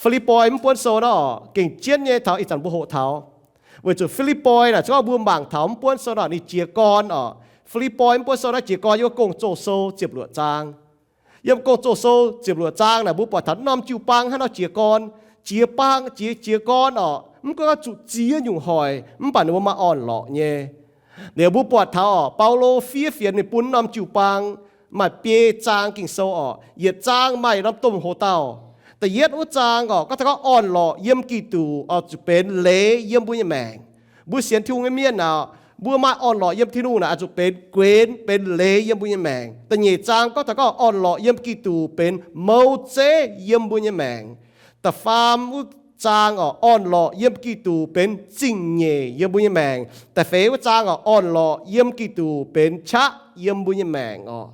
Fi^lipv^poi mv buonv sou naaiv oc, gengh jienv nyei taux ih zanc mbuo hoqc taux. Weic zuqc Fi^lipv^poi naaic, se gorngv mbuo mangc taux mv buonv sou naaic ninh jiez gorn oc. Fi^lipv^poi mv buonv sou naaiv jiez gorn yiem wuov Gong-Zoh sou ziepc luoqc zaang. Yiem Gong-Zoh sou ziepc luoqc zaang naaic mbuo buatc taux norm jiu-baang hnangv nor jiez gorn, jiez baang, jiez, jiez gorn oc. Mv gorngv zuqc ziex nyungc hoic, mv baac ninh mbuo maaih orn-lorqc nyei. Liuz mbuo buatc taux oc, Baulo fiev fienx ninh bun norm jiu-baang maaih biei zaang Ging-Sou oc. Yietc zaang maaih norm domh hoc-dauh. Da'yietv wuov zaang oc, gorngv taux gorngv orn-lorqc yiem Giduc oix zuqc benx leiz yiem mbuo nyei maengc. Mbuo sienx Tin-Hungh nyei mienh naaic, mbuo maaih orn-lorqc yiem Tin-Hungh naaic oix zuqc benx guenx, benx leiz yiem mbuo nyei maengc. Da'nyeic zaang gorngv taux gorngv orn-lorqc yiem Giduc benx mouz zeiv yiem mbuo nyei maengc. Da'faam wuov zaang oc, orn-lorqc yiem Giduc benx zingh nyeic yiem mbuo nyei maengc. Da'feix wuov zaang oc, orn-lorqc yiem Giduc benx qaqv yiem mbuo nyei maengc oc.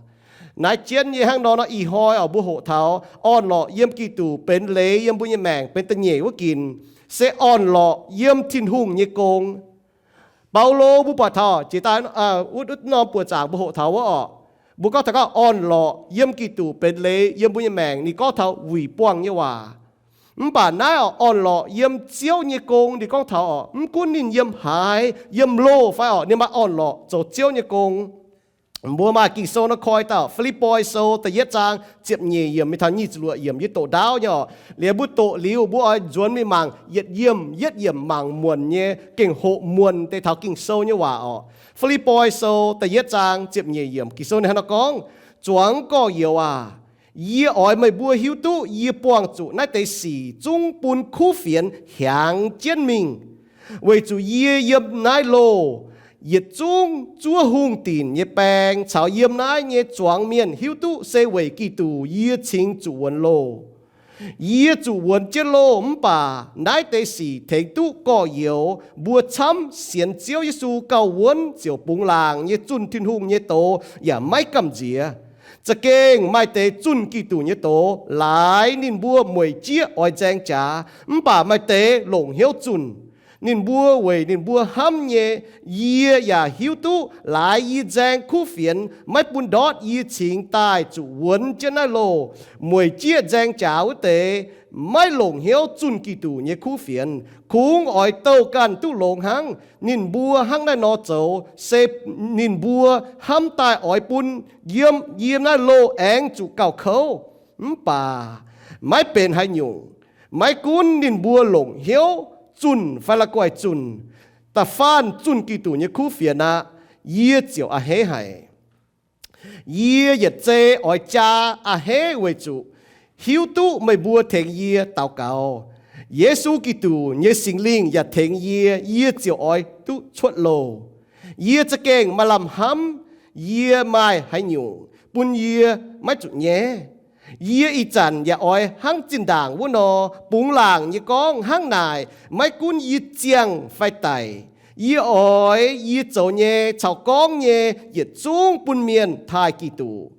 Naaiv jienv nyei hnangv nor nor ih hnoi oc, mbuo hoqc taux orn-lorqc yiem Giduc benx leiz yiem mbuo nyei maengc benx da'nyeic wuov ginc, se orn-lorqc yiem Tin-Hungh nyei gong. Baulo mbuo buatc taux jiex daaih wuov norm buoqc zaangc mbuo hoqc taux wuov oc, mbuo gorngv taux gorngv orn-lorqc yiem Giduc benx leiz yiem mbuo nyei maengc, ninh gorngv taux wuic buangh nyei waac. Mv baac naaiv oc, orn-lorqc yiem Ziouv nyei gong, ninh gorngv taux oc, mv gunv ninh yiem haaix, yiem loh fai oc, ninh maaih orn-lorqc zoux Ziouv nyei gong. Mbuo maaih Ging-Sou nor koi dauh Fi^lipv^poi Sou da'yietv zaang ziepc nyeic yiemc mingh taux nyic ziepc luoqc yiemc, yie doqc ndaauv nyei oc. Liuz mbuo doqc liuz mbuo oix nzuonx mingh mangc yietc yiemc yietc yiemc mangc muonc nyei, gengh hoqc muonc deix taux Ging-Sou nyei waac oc. Fi^lipv^poi Sou da'yietv zaang ziepc nyeic yiemc, Ging-Sou ninh hnangv nor gorngv, Zuangx gorx-youz aac, yie oix meih mbuo hiuv duqv yie buangh zuqc naaiv deix sic zungv bun kuv fienx hiaangx jienv mingh, weic zuqc yie yiem naaiv loh yietc zungv zuov hungh dinc nyei baeng caux yiem naaiv nyei zuangx mienh hiuv duqv se weic Giduc yie cingx zuqc wuonx loh. Yie zuqc wuonx jienv loh mv baac naaiv deix sic tengx duqv gorx-youz mbuo camv sienx Ziouv Yesu gauh wuonv ziouc bungx laangc nyei zunh Tin-Hungh nyei doz yaac maiv gamh nziex. Za'gengh maaih deix zunh Giduc nyei doz laaix ninh mbuo mueic jieqv oix nzaeng jaax, mv baac maaih deix longc hnyouv zunh. Ninh mbuo weic ninh mbuo hnamv nyei, yie yaac hiuv duqv laaix yie nzaeng kuv fienx maiv bun ndortv yie cingx daaih zuqc wuonx jienv naaiv loh, mueic jieqv nzaeng jaax wuov deix maiv longc hnyouv zunh Giduc nyei kuv fienx. Kungx oix douh ganh duqv longx hnangv ninh mbuo hnangv naaiv nor zoux, se ninh mbuo hnamv daaih oix bun yiem, yiem naaiv loh aengx zuqc gauh kouv. Mv baac maiv benx haaix nyungc. Maiv gunv ninh mbuo longc hnyouv zunh fai la'guaih zunh, da'faanh zunh Giduc nyei kuv fienx aqv, yie ziouc a'hneiv haic. Yie yietc zei oix jaa a'hneiv weic zuqc hiuv duqv meih mbuo tengx yie daux gaux. Yesu Giduc nyei Singx Lingh yaac tengx yie, yie ziouc oix duqv cuotv loh. Yie za'gengh maaih lamh hnamv yie maaih haaix nyungc bun yie maiv zuqc nyaiv. Yie ih zanc yaac oix hnangv zinh ndaangc wuov nor bungx laangc nyei gorngv hnangv naaic, maiv gunv yie ziangh fai daic. Yie oix yie zoux nyei caux gorngv nyei yietc zungv bun mienh taaih Giduc.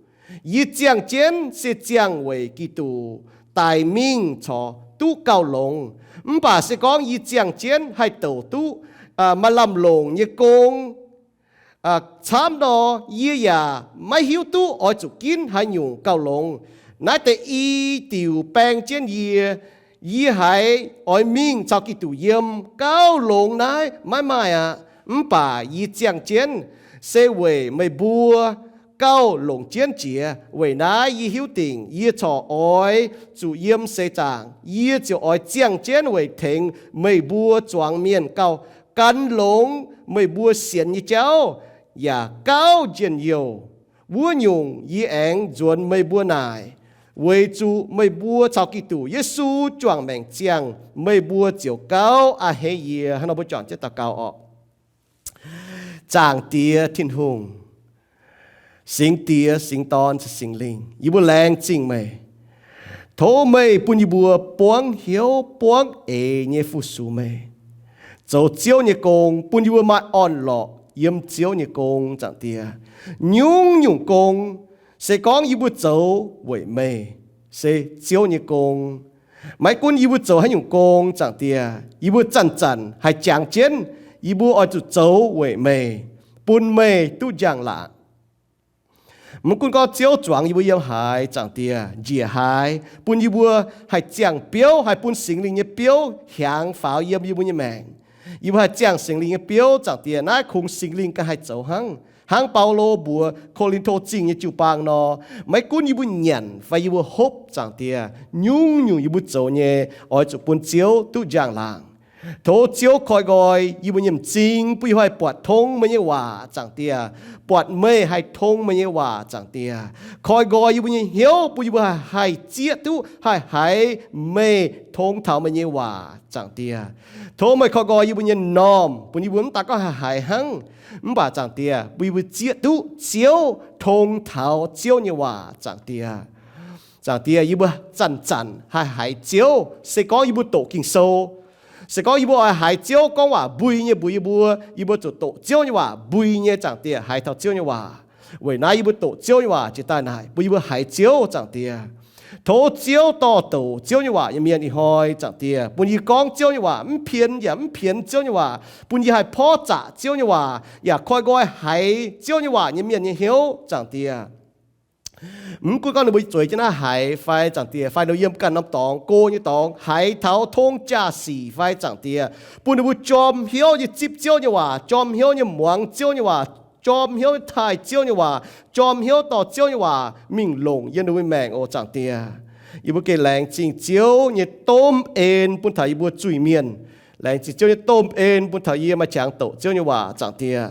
Yie ziangh jienv se ziangh weic Giduc daic mingh corc duqv gauh longx. Mv baac se gorngv yie ziangh jienv haih douc duqv maaih lamh longc nyei gong camv nor, yie yaac maiv hiuv duqv oix zuqc ginv haaix nyungc gauh longx. Naaiv deix i diuc baeng jienv yie. Yie haiz oix mingh caux Giduc yiem gauh longx naaiv maiv maaih aqv. Mv baac yie ziangh jienv se weic meih mbuo gauh longc jienv jiex. Weic naaiv yie hiuv dingc yie corc oix zuqc yiem seix zaangc, yie ziouc oix ziangh jienv weic tengx meih mbuo zuangx mienh gauh gan longx meih mbuo sienx nyei jauv yaac gauh njien-youh. Wuov nyungc yie aengx nzuonx meih mbuo naaic, weic zuqc meih mbuo caux Giduc Yesu juangc maengc ziangh, meih mbuo ziouc gauh a'hneiv yie. Hnangv nor mbuo juangc jienv daux gaux oc. Zaangc Diex Tin-Hungh, Singx Diex, Singx Dorn, Singx Lingh, yie mbuo laengz zingh meih. Tov meih bun yie mbuo buangv hnyouv buangv eix nyei fu-sux meih, zoux Ziouv nyei gong, bun yie mbuo maaih orn-lorqc yiem Ziouv nyei gong. Zaangc Diex, nyungc-nyungc gong, se gorngv yie mbuo zoux weic meih, se Ziouv nyei gong. Maiv gunv yie mbuo zoux haaix nyungc gong, Zaangc Diex, yie mbuo zanc-zanc haih jangx jienv yie mbuo oix zuqc zoux weic meih, bun meih duqv njang-laangc. Mv gunv gorngv Ziouv zuangx yie mbuo yiem haaix, Zaangc Diex, njiec haaix, bun yie mbuo haih ziangh biouv, haih bun Singx Lingh nyei biouv hiaangx faaux yiem yie mbuo nyei maengc. Yie mbuo haih ziangh Singx Lingh nyei biouv, Zaangc Diex, naaiv kungx Singx Lingh ganh haih zoux hnangv. Hnangv Baulo mbuox Ko^lin^to Zingh nyei jiu-baang nor, maiv gunv yie mbuo nyanc fai yie mbuo hopv, Zaangc Diex, nyungc-nyungc yie mbuo zoux nyei, oix zuqc bun Ziouv duqv njang-laangc. Tov Ziouv koi nqoi yie mbuo nyei m'zing, bun yie mbuo haih buatc tong meih nyei waac, Zaangc Diex, buatc meih haih tong meih nyei waac, Zaangc Diex. Koi nqoi yie mbuo nyei hnyouv, bun yie mbuo haih, haih zieqv duqv, haih haiz meih tong taux meih nyei waac, Zaangc Diex. Tov meih koi nqoi yie mbuo nyei m'normh, bun yie mbuo mv daan gorngv haih haiz hnangv, mv baac Zaangc Diex, bun yie mbuo zieqv duqv Ziouv, tong taux Ziouv nyei waac, Zaangc Diex. Zaangc Diex, yie mbuo zanc-zanc haih haiz Ziouv, se gorngv yie mbuo doqc Ging-Sou, se gorngv yie mbuo oix haiz Ziouv gorngv waac mbui nyei mbuox yie mbuo, yie mbuo zuqc doqc Ziouv nyei waac mbui nyei, Zaangc Diex, haiz taux Ziouv nyei waac. Weic naaiv yie mbuo doqc Ziouv nyei waac jiex daaih naaic, bun yie mbuo haiz Ziouv, Zaangc Diex. Tov Ziouv dorh douc Ziouv nyei waac nyei mienh ih hnoi, Zaangc Diex, bun yie gorngv Ziouv nyei waac mv pienx yaac mv pienx Ziouv nyei waac, bun yie haih porv zaqc Ziouv nyei waac yaac koi nqoi haiz Ziouv nyei waac nyei mienh nyei hnyouv, Zaangc Diex. Mv gunv gorngv ninh mbuo zueiz jienv naaiv haiz fai, Zaangc Diex, fai ninh yiem ganh norm dorngx, go nyei dorngx, haiz taux tong jaa-sic fai, Zaangc Diex, bun ninh mbuo jorm hnyouv nyei zipv Ziouv nyei waac, jorm hnyouv nyei muangx Ziouv nyei waac, jorm hnyouv nyei taaih Ziouv nyei waac, jorm hnyouv dorh Ziouv nyei waac mingh longc yiem ninh mbuo maengc oc, Zaangc Diex. Yie mbuo gengh laengz zingh Ziouv nyei domh en bun taux yie mbuo zuiz-mienh. Laengz zingh Ziouv nyei domh en bun taux yie maaih qangx doqc Ziouv nyei waac, Zaangc Diex.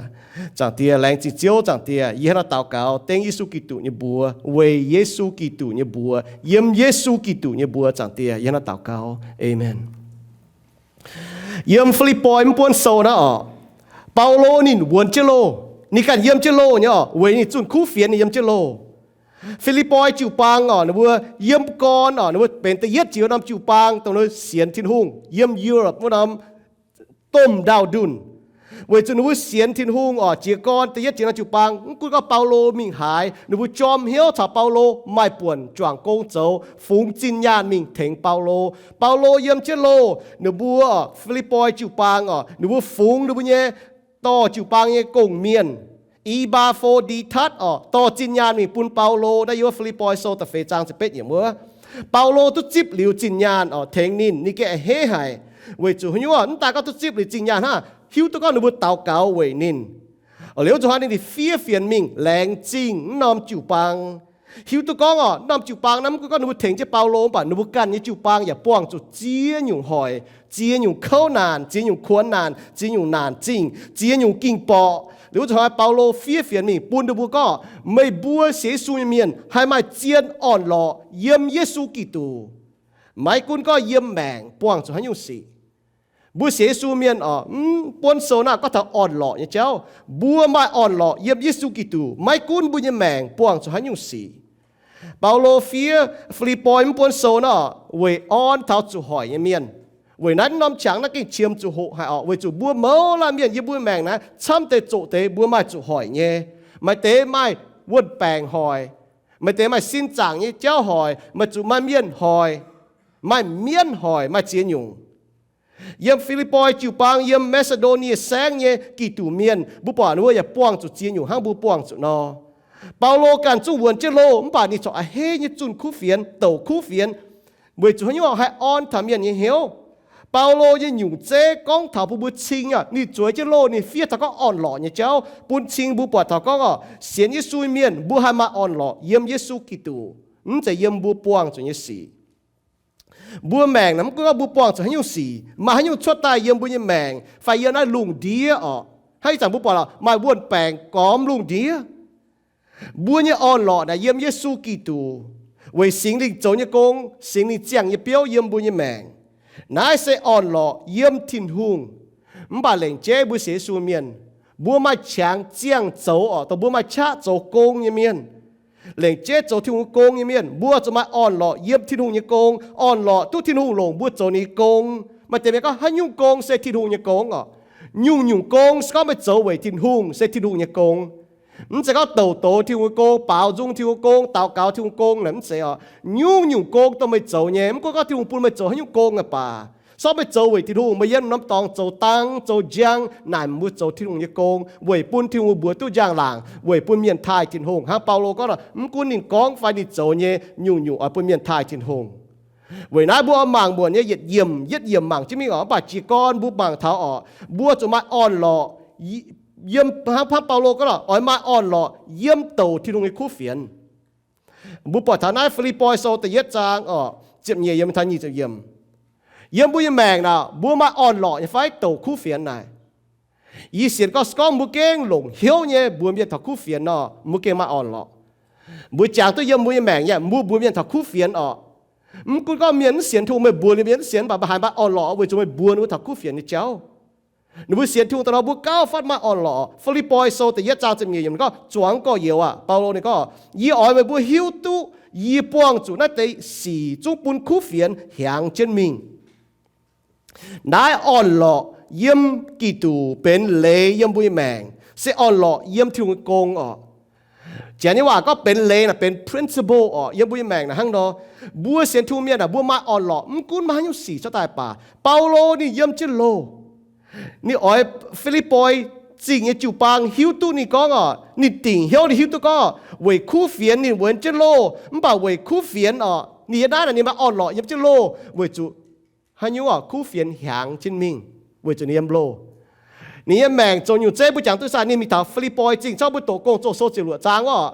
Zaangc Diex, laengz zingh Ziouv, Zaangc Diex. Yie hnangv naaiv daux gaux dengv Yesu Giduc nyei mbuox, weic Yesu Giduc nyei mbuox, yiem Yesu Giduc nyei mbuox, Zaangc Diex. Yie hnangv naaiv daux gaux. Aamen. Yiem Fi^lipv^poi mv buonv sou naaiv oc, Baulo ninh wuonx jienv loh. Ninh ganh yiem jienv loh nyei oc, weic ninh zunh kuv fienx ninh yiem jienv loh. Fi^lipv^poi jiu-baang oc, ninh mbuo yiem gorn oc, ninh mbuo benx da'yietv jiex wuov norm jiu-baang dongh ninh mbuo sienx Tin-Hungh yiem Europe wuov norm domh ndau ndunh. Weic zuqc ninh mbuo sienx Tin-Hungh oc, jiez gorn da'yietv jiex norm jiu-baang. Mv gunv gorngv Baulo mingh haaix, ninh mbuo jorm hnyouv caux Baulo, maaih buonc juangc gong zoux, fungx zinh nyaanh mingh tengx Baulo. Baulo yiem jienv loh, ninh mbuo, Fi^lipv^poi jiu-baang oc, ninh mbuo fungx ninh mbuo nyei dorh jiu-baang nyei gong-mienh, E^baa^fo^ndi^tatv oc, dorh zinh nyaanh mingh bun Baulo. Naaiv yiem Fi^lipv^poi Sou da'feix zaang ziepc betv yiemc wuov, Baulo duqv zipv liuz zinh nyaanh oc, tengx ninh, ninh gengh a'hneiv haic. Weic zuqc haaix nyungc, mv daaih gorngv duqv zipv liuz zinh nyaanh hnangv, hiuv duqv gorngv ninh mbuo daux gaux weic ninh. Liuz zuqc hnangv ninh fiev fienx mingh laengz zingh wuov norm jiu-baang. Hiuv duqv gorngv oc, wuov norm jiu-baang naaiv mv gunv gorngv ninh mbuo tengx jienv Baulo, mv baac ninh mbuo ganh nyei jiu-baang yaac buangh zuqc ziex nyungc hoic, ziex nyungc kouv naanc, ziex nyungc kuonx naanc, ziex nyungc naanc zingh, ziex nyungc ging-borqc. Liuz zuqc hnangv Baulo fiev fienx mingh bun ninh mbuo gorngv, meih mbuo sienx Yesu nyei mienh haih maaih zien orn-lorqc yiem Yesu Giduc. Maiv gunv gorngv yiem maengc buangh zuqc haaix nyungc sic. Mbuo sienx Yesu mienh oc, mv buonv sou naaiv gorngv taux orn-lorqc nyei jauv. Mbuo maaih orn-lorqc yiem Yesu Giduc, maiv gunv mbuo nyei maengc buangh zuqc haaix nyungc sic. Baulo fiev Fi^lipv^poi mv buonv sou naaiv oc, weic orn taux zuqc hoic nyei mienh. Weic naaiv norm qangx naaiv gengh qiemx zuqc hoqc haic oc, weic zuqc mbuo mouz laanh mienh yiem mbuo maengc naaiv camv deix zoqc deix mbuo maaih zuqc hoic nyei. Maaih deix maaih wuon-baengc hoic, maaih deix maaih sin zaangc nyei jauv hoic, maaih zuqc maaih mienh hoic, maaih mienv hoic, maaih ziex nyungc. Yiem Fi^lipv^poi jiu-baang, yiem Maa^si^ndo^nie Saengv nyei Giduc mienh, mbuo buatc ninh mbuo yaac buangh zuqc ziex nyungc hnangv mbuo buangh zuqc nor. Baulo ganh zungv wuonx jienv loh, mv baac ninh corc a'hneiv nyei zunh kuv fienx, douc kuv fienx. Weic zuqc haaix nyungc haih orn taux mienh nyei hnyouv. Baulo nyei nyungc zeiv gorngv taux bun mbuo cing aqv. Ninh zueiz jienv loh, ninh fiev taux gorngv orn-lorqc nyei jauv bun cing mbuo buatc taux gorngv oc, sienx Yesu nyei mienh mbuo haih maaih orn-lorqc yiem Yesu Giduc, mv zeiz yiem mbuo buangh zuqc nyei sic. Mbuo maengc naaiv mv gunv gorngv mbuo buangh zuqc haaix nyungc sic, maaih haaix nyungc cuotv daaih yiem mbuo nyei maengc fai yiem naaiv lungh ndiev oc, hnangv ih zanc mbuo buatc maaih wuon-baengc gormx lungh ndiev. Mbuo nyei orn-lorqc naaic yiem Yesu Giduc, weic Singx Lingh zoux nyei gong, Singx Lingh ziangh nyei biouv yiem mbuo nyei maengc. Naaiv se orn-lorqc yiem Tin-Hungh. Mv baac lengc jeiv mbuo sienx Yesu mienh, mbuo maaih qangx ziangh zoux oc, dongh mbuo maaih qaqv zoux gong nyei mienh, lengc jeiv zoux Tin-Hungh gong nyei mienh, mbuo zuqc maaih orn-lorqc yiem Tin-Hungh nyei gong, orn-lorqc duqv Tin-Hungh longc mbuo zoux ninh nyei gong. Maaih deix mienh gorngv haaix nyungc gong se Tin-Hungh nyei gong oc. Nyungc-nyungc gong se gorngv meih zoux weic Tin-Hungh se Tin-Hungh nyei gong. Mv zeiz gorngv douc douz Tin-Hungh nyei gong, baaux nzung Tin-Hungh gong, daux gaux Tin-Hungh gong naaic, mv zeiz oc. Nyungc-nyungc gong dongh meih zoux nyei, mv gunv gorngv Tin-Hungh bun meih zoux haaix nyungc gong aqv baac, Sortv meih zoux weic Tin-Hungh, meih yiem norm dorngx zoux dang zoux njang naaic, mbuo zoux Tin-Hungh nyei gong weic bun Tin-Hungh mbuox duqv njang-laangc, weic bun mienh taaih Tin-Hungh. Hnangv Baulo gorngv, mv gunv ninh gorngv fai ninh zoux nyei, nyungc-nyungc oix bun mienh taaih Tin-Hungh. Weic naaiv mbuo oix mangc muonc nyei yietc yiemc yietc yiemc mangc jienv mingh oc. Mv baac jiez gorn mbuo mangc taux oc, mbuo zuqc maaih orn-lorqc. Yiem hnangv Baulo gorngv oc, oix maaih orn-lorqc yiem douc Tin-Hungh nyei kuv fienx. Mbuo buatc taux naaiv Fi^lipv^poi Sou da'yietv zaang oc, ziepc nyeic yiemc taux nyic ziepc yiemc. Yiem mbuo nyei maengc naaic, mbuo maaih orn-lorqc nyei fai douc kuv fienx naaic? Yie sienx gorngv, se gorngv mbuo gengh longc hnyouv nyei mbuox mienh taux kuv fienx nor, mbuo gengh maaih orn-lorqc. Mbuo jangx duqv yiem mbuo nyei maengc nyei, mbuo mbuox mienh taux kuv fienx oc. Mv gunv gorngv mienh mv sienx Tin-Hungh, meih mbuox ninh mbuo mienh mv sienx, mv baac meih haiz maaih orn-lorqc weic zuqc meih mbuox ninh mbuo taux kuv fienx nyei jauv. Ninh mbuo sienx Tin-Hungh daaih nor, mbuo gauh fatv maaih orn-lorqc. Fi^lipv^poi Sou da'yietv zaang ziepc nyeic yiemc ninh gorngv, zuangx gorx-youz aac, Baulo ninh gorngv, yie oix meih mbuo hiuv duqv yie buangh zuqc naaiv deix sic zungv bun kuv fienx hiaangx jienv mingh. Naaiv orn-lorqc yiem Giduc benx leiz yiem mbuo nyei maengc, se orn-lorqc yiem Tin-Hungh nyei gong oc. Janx nyei waac gorngv benx leiz naaic benx principle oc. Yiem mbuo nyei maengc naaic hnangv nor, mbuo sienx Tin-Hungh mienh naaic, mbuo maaih orn-lorqc mv gunv maaih haaix nyungc sic cuotv daaih baac, Baulo ninh yiem jienv loh. Ninh oix Fi^lipv^poi Zingh nyei jiu-baang hiuv duqv ninh gorngv oc, ninh dingc hnyouv ninh hiuv duqv gorngv, weic kuv fienx ninh wuonx jienv loh. Mv baac weic kuv fienx oc, ninh yiem naaiv naaic ninh maaih orn-lorqc yiem jienv loh weic zuqc haaix nyungc oc, kuv fienx hiaangx jienv mingh weic zuqc ninh yiem loh. Ninh nyei maengc zoux nyungc zeiv mbuo jangx duqv saah, ninh mingh taux Fi^lipv^poi Zingh, cangv mbuo doqc gong-zoh sou ziepc luoqc zaang oc.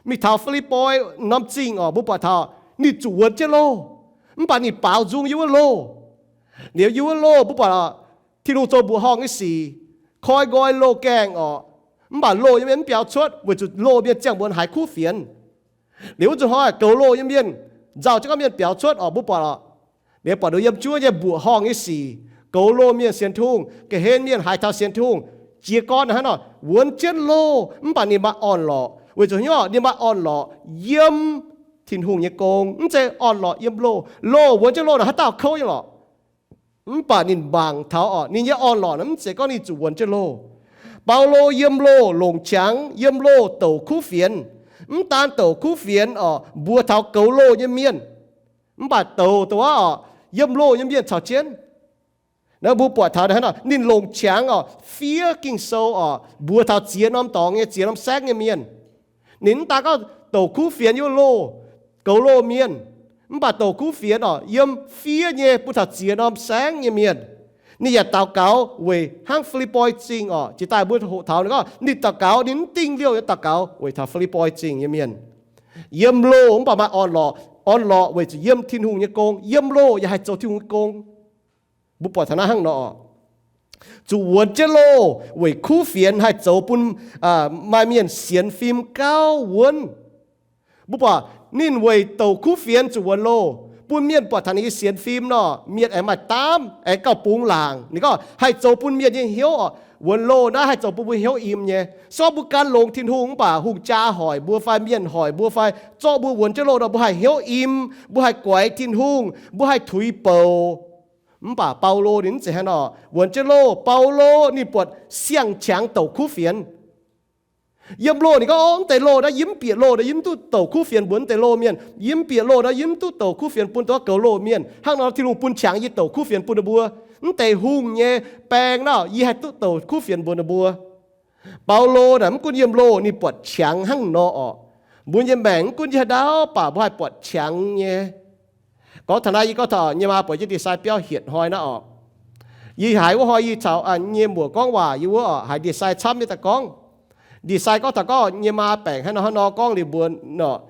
Mingh taux Fi^lipv^poi norm zingh oc, mbuo buatc taux ninh zuqc wuonx jienv loh. Mv baac ninh baaux nzung yiem wuov loh. Liuz yiem wuov loh mbuo buatc Tin-Hungh zoux mbuoqc horngh nyei sic, koi nqoi loh gaengh oc. Mv baac loh nyei mienh mv biaux cuotv weic zuqc loh mienh ziangh mbuonx haiz kuv fienx. Liuz wuov zuqc hnoi goux loh nyei mienh nzauh jienv gorngv mienh biaux cuotv oc, mbuo buatc oc. Liuz buatc ninh yiem juov nyei mbuoqc horngh nyei sic, goux loh mienh sienx Tin-Hungh, ga'hlen mienh haiz taux sienx Tin-Hungh. Jiez gorn hnangv nor, wuonx jienv loh mv baac ninh maaih orn-lorqc weic zuqc hnyouv ninh maaih orn-lorqc yiem Tin-Hungh nyei gong, mv zeiz orn-lorqc yiem loh. Loh wuonx jienv loh naaic haaix dauh kouv nyei lorqc. Mv baac ninh mangc taux oc, ninh nyei orn-lorqc naaic mv zeiz gorngv ninh zuqc wuonx jienv loh. Baulo yiem loh longc qangx, yiem loh douc kuv fienx. Mv daan douc kuv fienx oc, mbuox taux goux loh nyei mienh, mv baac douc dongh wuov oc, yiem loh nyei mienh caux jienv. Naaiv mbuo buatc taux hnangv nor, ninh longc qangx oc, fiev Ging-Sou oc, mbuox taux ziex norm dorngx nyei, ziex norm saengv nyei mienh. Ninh mv daan gorngv douc kuv fienx yiem loh, goux loh mienh, mv baac douc kuv fienx oc, yiem fiev nyei bun taux ziex norm saengv nyei mienh. Ninh yaac daux gaux weic hnangv Fi^lipv^poi Zingh oc, jiex daaih mbuo hoqc taux ninh gorngv ninh daux gaux, ninh mv dingh liouh nyei daux gaux weic taux Fi^lipv^poi Zingh nyei mienh. Yiem loh mv baac maaih orn-lorqc, orn-lorqc weic zuqc yiem Tin-Hungh nyei gong, yiem loh yaac haih zoux Tin-Hungh nyei gong. Mbuo buatc taux naaiv hnangv nor, zuqc wuonx jienv loh weic kuv fienx haih zoux bun maaih mienh sienx fim gauh wuonv. Mbuo buatc ninh weic douc kuv fienx zuqc wuonx loh, bun mienh buatc taux ninh nyei sienx fim nor, mienh aengx maaih daamv, aengx gauh bungx laangc. Ninh gorngv haih zoux bun mienh nyei hnyouv oc, wuonx loh naaiv haih zoux bun mbuo hnyouv im nyei. Se gorngv mbuo gan longx Tin-Hungh mv baac hungh jaa hoic mbuo fai mienh hoic mbuo fai zorqv mbuo wuonx jienv loh nor, mbuo haih hnyouv im, mbuo haih guaix Tin-Hungh, mbuo haih tuix bouc. Mv baac Baulo ninh mv zeiz hnangv nor. Wuonx jienv loh, Baulo ninh buatc siang-qangx douc kuv fienx. Yiem loh ninh gorngv, mv deix loh naaiv, yie mv bieqc loh naaiv, yie mv duqv douc kuv fienx mbuox mv deix loh mienh. Yie mv bieqc loh naaiv, yie mv duqv douc kuv fienx bun dongh goux loh mienh. Hnangv nor Tin-Hungh bun qangx yie douc kuv fienx bun ninh mbuo. Mv deix hungh nyei baeng naaiv, yie haih duqv douc kuv fienx mbuox ninh mbuo. Baulo naaic mv gunv yiem loh ninh buatc qangx hnangv nor orqc. Mbuo nyei maengc mv gunv yie haaix ndau baac mbuo haih buatc qangx nyei. Gorngv taux naaiv, yie gorngv taux nyei maa buatc jienv ndie-sai biauv hietc hnoi naaiv orqc. Yie haiz wuov hnoi yie caux nyei muoc gorngv waac, yie wuov orqc, haiz ndie-sai camv nyei daaih gorngv. Ndie-sai gorngv taux gorngv nyei maa baengc hnangv nor hnangv nor gorngv liuz mbuox orqc,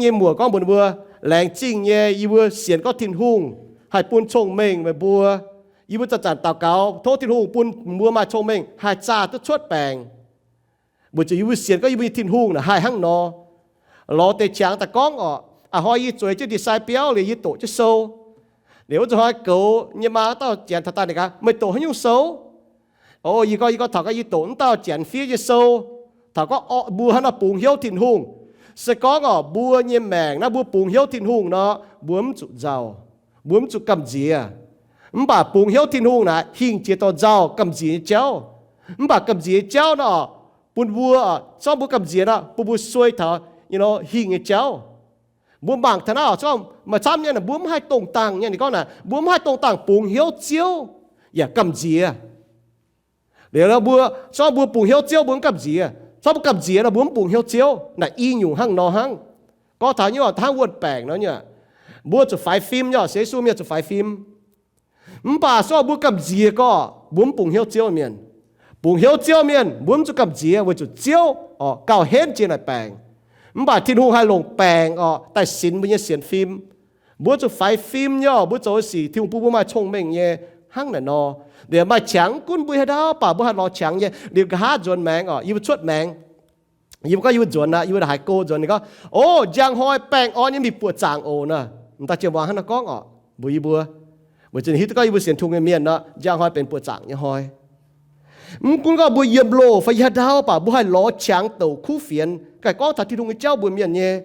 nyei muoc gorngv mbuox ninh mbuo, laengz zingh nyei, yie mbuo sienx gorngv Tin-Hungh haih bun cong-mengh meih mbuo. Yie mbuo zanc-zanc daux gaux tov Tin-Hungh bun mbuo maaih cong-mengh haih zaah duqv cuotv baengc. Weic zuqc yie mbuo sienx gorngv yie mbuo nyei Tin-Hungh naaic haih hnangv nor. Lorz deix qangx daaih gorngv orqc. A'hnoi yie zueiz jienv ndie-sai biauv liuz yie doqc jienv sou. Liuz wuov zuqc hnoi goux nyei maa dauh janx taux daaih ninh gaax, meih doqc haaix nyungc sou? O, yie gorngv, yie gorngv taux gorngv yie doqc wuov dauh janx fiev nyei sou. Taux gorngv mbuo hnangv nor bungx hnyouv Tin-Hungh. Se gorngv orqc, mbuo nyei maengc naaiv mbuo bungx hnyouv Tin-Hungh nor, mbuo mv zuqc nzauh, mbuo mv zuqc gamh nziex. Mv baac bungx hnyouv Tin-Hungh naaic hingh jiex dorh nzauh gamh nziex nyei jauv. Mv baac gamh nziex nyei jauv nor, bun mbuo, zorqv mbuo gamh nziex nor, bun mbuo suei taux hingh nyei jauv. Mbuo mangc taux naaiv oc, maaih camv nyei, mbuo mv haih dongh dangh nyei. Ninh gorngv naaic, mbuo mv haih dongh dangh bungx hnyouv Ziouv yaac gamh nziex. Liuz mbuo, se gorngv mbuo bungx hnyouv Ziouv mbuo mv gamh nziex. Se gorngv mbuo gamh nziex nor mbuo mv bungx hnyouv Ziouv. Naaic i nyungc hnangv nor hnangv. Gorngv taux nyei oc, hnangv wuonh baengc nor nyei, mbuo zuqc faix fim nyei oc, sienx Yesu mienh zuqc faix fim. Mv baac se gorngv mbuo gamh nziex gorqv, mbuo mv bungx hnyouv Ziouv mienh. Bungx hnyouv Ziouv mienh mbuo mv zuqc gamh nziex weic zuqc Ziouv oc gauh henv jiex naaic baengc. Mv baac Tin-Hungh haih longc baengc oc daaih sinx mbuo nyei sienx fim. Mbuo zuqc faix fim nyei oc, mbuo zoux sic Tin-Hungh bun mbuo maaih cong-mengh nyei hnangv naaic nor. Liuz maaih qangx gunv mbuo haaix ndau baac mbuo haih lorz qangx nyei. Liuz nqa'haav nzuonx maengx oc, yie mbuo cuotv maengx, yie mbuo gorngv yie mbuo nzuonx aqv, yie mbuo haiz go nzuonx, ninh gorngv, O, njang hnoi baengh orn nyei mv baac buoqc zaangc oc nor. M'daaih jiem muangx hnangv naaiv gorngv oc, mbuox yie mbuo, weic zuqc ninh hiuv duqv gorngv yie mbuo sienx Tin-Hungh nyei mienh nor, njang hnoi benx buoqc zaangc nyei hnoi. Mv gunv gorngv mbuo yiem loh fai yiem haaix ndau baac mbuo haih lorz qangx douc kuv fienx. Ganh gorngv taux Tin-Hungh nyei jauv mbuox mienh nyei.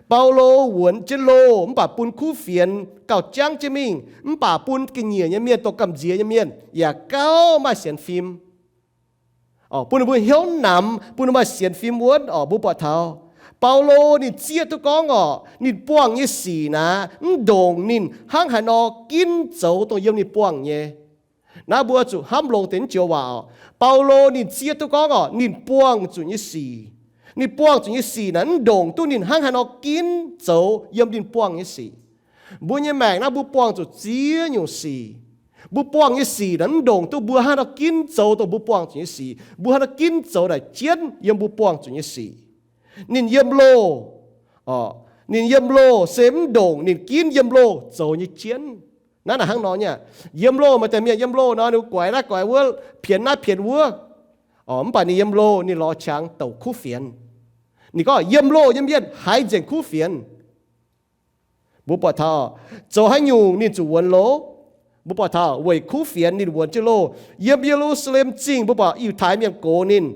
Baulo wuonx jienv loh mv baac bun kuv fienx gauh jangv jienv mingh, mv baac bun ga'nyiec nyei mienh, dongh gamh nziex nyei mienh yaac gauh maaih sienx fim. Bun ninh mbuo hnyouv namx, bun ninh maaih sienx fim wuonv oc. Mbuo buatc taux Baulo ninh zieqv duqv gorngv oc, ninh buangh nyei sic naaic mv ndongc ninh hnangv haaix nor ginv zoux dongh yiem ninh buangh nyei. Naaiv mbuo zuqc hnamv longx deix naaiv joux waac oc. Baulo ninh zieqv duqv gorngv oc, ninh buangh zuqc nyei sic, ninh buangh zuqc nyei sic naaic mv ndongc duqv ninh hnangv haaix nor ginv zoux yiem ninh buangh nyei sic. Mbuo nyei maengc naaiv mbuo buangh zuqc ziex nyungc sic. Mbuo buangh nyei sic naaic mv ndongc duqv mbuo hnangv haaix nor ginv zoux dongh mbuo buangh zuqc nyei sic. Mbuo hnangv haaix nor ginv zoux naaic jienv yiem mbuo buangh zuqc nyei sic. Ninh yiem loh, ninh yiem loh se mv ndongc ninh ginv yiem loh zoux nyei jienv. Naaiv naaic hnangv nor nyei. Yiem loh maaih deix mienh yiem loh nor ninh guaix naaiv guaix wuov, pienx naaiv pienx wuov. Mv baac ninh yiem loh ninh lorz qangx douc kuv fienx. Ninh gorngv yiem loh nyei mienh haiz nzengc kuv fienx. Mbuo buatc taux zoux haaix nyungc ninh zuqc wuonx loh? Mbuo buatc taux weic kuv fienx ninh wuonx jienv loh. Yiem Ye^lu^saa^lem Zingh mbuo buatc Yiutai mienh gox ninh,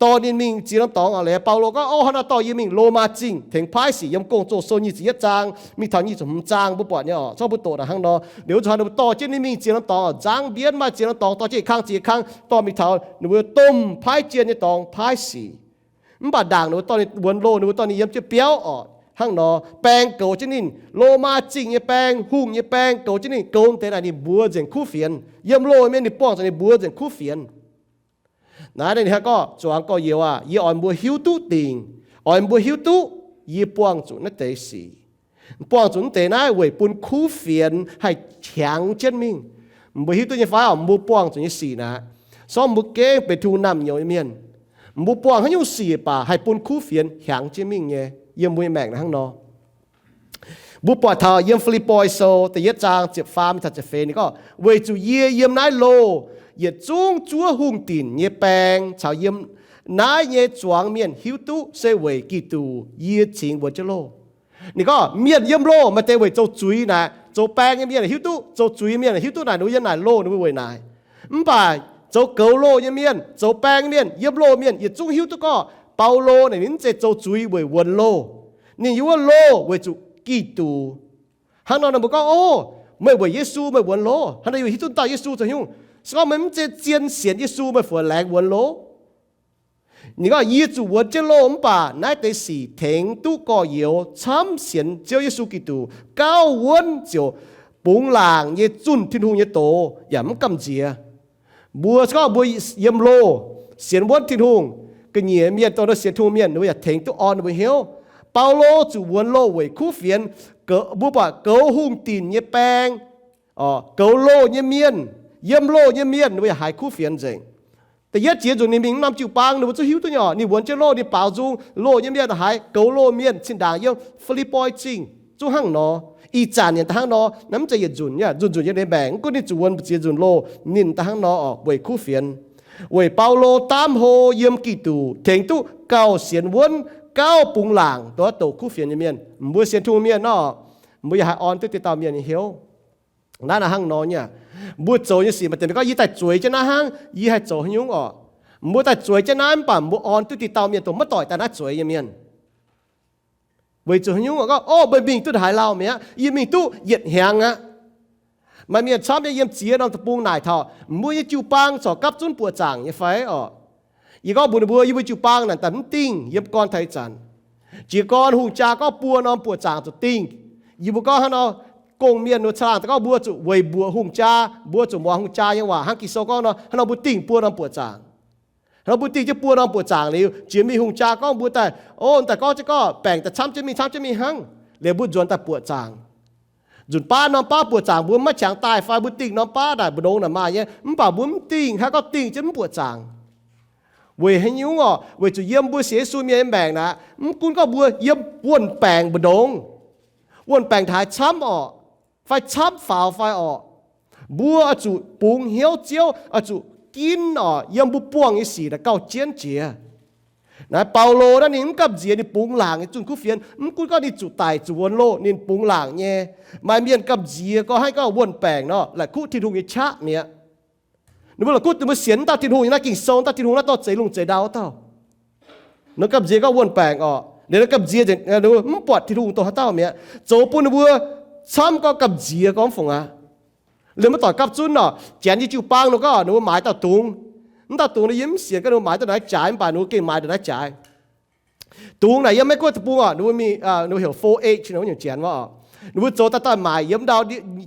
dorh ninh mingh ziex norm dorngx oc. Liuz Baulo gorngv, O, hnangv naaiv dorh yie mingh Lomaa Zingh tengx paaiv sic. Yiem Gong-Zoh sou nyic ziepc yietv zaang mingh taux nyic ziepc hmz zaang mbuo buatc nyei oc. Zorqv mbuo doqc naaic hnangv nor. Liuz wuov zuqc hnangv ninh mbuo dorh jienv ninh mingh ziex norm dorngx oc, nzangv mbienv maaih ziex norm dorngx, dorh jienv kang ziex kang dorh mingh taux ninh mbuo domh paaiv jien nyei dorngx paaiv sic. Mv baac ndaangc ninh mbuo dorh ninh wuonx loh, ninh mbuo dorh ninh yiem jienv biauv oc. Hnangv nor baeng goux jienv ninh, Lomaa Zingh nyei baeng, hungh nyei baeng goux jienv ninh, goux deix naaic ninh mbuox nzengc kuv fienx. Yiem loh mienh ninh buangh zuqc ninh mbuox nzengc kuv fienx. Naaiv ninh hnangv gorngv, Zuangx gorx-youz aah, yie oix mbuo hiuv duqv dingc, oix mbuo hiuv duqv yie buangh zuqc naaiv deix sic. Buangh zuqc naaiv deix naaiv weic bun kuv fienx haih hiaangx jienv mingh. Mbuo hiuv duqv nyei fai oc, mbuo buangh zuqc nyei sic naaic, se gorngv mbuo gengh benx Tin-Hungh naamh nyouz nyei mienh, mbuo buangh haaix nyungc sic baac haih bun kuv fienx hiaangx jienv mingh nyei. Yiem mbuo nyei maengc naaic hnangv nor. Mbuo buatc taux yiem Fi^lipv^poi Sou da'yietv zaang ziepc faam mingh taux ziepc feix ninh gorngv, Weic zuqc yie yiem naaiv loh yietc zungv zuov hungh dinc nyei baeng caux yiem naaiv nyei zuangx mienh hiuv duqv se weic Giduc yie cingx wuonx jienv loh. Ninh gorngv mienh yiem loh maaih deix weic zoux zuiz naaic, zoux baeng nyei mienh hiuv duqv, zoux zuiz nyei mienh hiuv duqv naaic ninh mbuo yiem naaic loh ninh mbuo weic naaic. Mv baac zoux goux loh nyei mienh, zoux baeng nyei mienh, yiem loh mienh yietc zungv hiuv duqv gorngv Baulo naaic ninh mv zeiz zoux zuiz weic wuonx loh. Ninh yiem wuov loh weic zuqc Giduc. Hnangv nor ninh mbuo gorngv, O, meih weic Yesu meih wuonx loh. Hnangv nor yie hiuv duqv dauh Yesu zoux nyungc. Se gorngv meih mv zeiz zien sienx Yesu meih fu laengz wuonx loh. Ninh gorngv, Yie zuqc wuonx jienv loh mv baac naaiv deix sic tengx duqv gorx-youz camv sienx Ziouv Yesu Giduc gauh wuonv ziouc bungx laangc nyei zunh Tin-Hungh nyei doz yaac mv gamh nziex. Mbuo se gorngv mbuo yiem loh sienx wuonv Tin-Hungh, ga'nyiec mienh dongh sienx Tin-Hungh mienh ninh mbuo yaac tengx duqv orn ninh mbuo hnyouv. Baulo zuqc wuonx loh weic kuv fienx. Mbuo buatc goux hungh dinc nyei baeng, goux loh nyei mienh, yiem loh nyei mienh ninh mbuo yaac haiz kuv fienx nzengc. Da'yietv jiex nzunc ninh mingh mv norm jiu-baang ninh mbuo zungv hiuv duqv nyei oc. Ninh wuonx jienv loh ninh baaux nzung, loh nyei mienh haiz, goux loh mienh zinh ndaangc yiem Fi^lipv^poi Zingh zungv hnangv nor. Ih zanc nyanc daaih hnangv nor, naaiv mv zeiz yietc nzunc, nzunc nzunc yiem ninh maengc. Mv gunv ninh zuqc wuonx ziex nzunc loh, ninh daaih hnangv nor oc, weic kuv fienx, weic Baulo daamv hlo yiem Giduc tengx duqv gauh sienx wuonv, gauh bungx laangc dongh douc kuv fienx nyei mienh. Mbuo sienx Tin-Hungh mienh nor, mbuo yaac haih orn duqv deix dauh mienh nyei hnyouv. Naaiv naaic hnangv nor nyei. Mbuo zoux nyei sic maaih deix gorngv, Yie daaih zueiz jienv naaiv hnangv, yie haih zoux haaix nyungc oc? Mbuo daaih zueiz jienv naaiv mv baac mbuo orn duqv deix dauh mienh dongh maiv doic daaih naaiv zueiz nyei mienh. Weic zuqc haaix nyungc gorngv, O, meih mingh duqv haaix lauh mi'aqv? Yie mingh duqv yietc hnyangx aqv. Maaih mienh camv nyei yiem ziex norm deic-bung naaic taux, Mbuo nyei jiu-baang corc gapv zunv buoqc zaangc nyei fai oc? Yie gorngv mbuox ninh mbuo, Yie mbuo jiu-baang naaic daaih mv dingh yiem gorn taux ih zanc. Jiez gorn hungh jaa gorngv buo norm buoqc zaangc zuqc dingh, yie mbuo gorngv hnangv nor, gong-mienh nor caangh daaih gorngv mbuo zuqc weic mbuoqc hungh jaa, mbuo zuqc muangx hungh jaa nyei waac hnangv Ging-Sou gorngv nor, hnangv nor mbuo dingh buo norm buoqc zaangc. Hnangv nor mbuo dingh jienv buo norm buoqc zaangc liuz, jiex mingh hungh jaa gorngv mbuo daaih, o, daaih gorngv jienv gorngv baengc daaih camv jienv mingh, camv jienv mingh hnangv. Liuz mbuo nzuonx daaih buoqc zaangc. Nzunc baav norm baav buoqc zaangc mbuo maiv qangx daaih fai mbuo dingh norm baav naaic mbu'ndongx naaic maaih nyei, mv baac mbuo mv dingh hnangv gorngv dingh jienv mv buoqc zaangc. Weic haaix nyungc orqc? Weic zuqc yiem mbuo sienx Yesu mienh nyei maengc naaic, mv gunv gorngv mbuo yiem wuonh baengc mbu'ndongx, wuonh baengc taux haaix camv orqc, fai camv faaux fai orqc, mbuo oix zuqc bungx hnyouv Ziouv, oix zuqc ginv orqc yiem mbuo buangh nyei sic naaic gauh jienv jiex. Naaiv Baulo naaiv ninh mv gamh nziex ninh bungx laangc nyei zunh kuv fienx, mv gunv gorngv ninh zuqc daic zuqc wuonx loh ninh bungx laangc nyei. Maaih mienh gamh nziex gorngv haaix gorngv wuonh baengc nor, la'kuqv Tin-Hungh nyei qaqv mi'aqv. Ninh mbuo la'kuqv ninh mbuo sienx wuov dauh Tin-Hungh nyei, naaiv Ging-Sou wuov dauh Tin-Hungh naaiv dorh zeix lungh zeix ndau wuov dauh. Ninh gamh nziex gorngv wuonh baengc orqc, liuz ninh gamh nziex nzengc, ninh mbuo mv buatc Tin-Hungh dongh haaix dauh mi'aqv, zoux bun ninh mbuo camv gorngv gamh nziex gorngv fungc aqv. Liuz maiv doic gapv zunv orqc, janx nyei jiu-baang nor gorngv ninh mbuo maaiz dauh dungz. Mv dauh dungz nor yie mv sienx gorngv ninh mbuo maaiz dauh naaiv jaaix, mv baac ninh mbuo gengh maaiz dauh naaiv jaaix. Dungz naaic yiem Meiv Guoqv deic-bung orqc, ninh mbuo mingh, ninh mbuo heuc four H nor wuov nyungc janx wuov orqc. Ninh mbuo zoux daaih daaih maaic yiem ndau,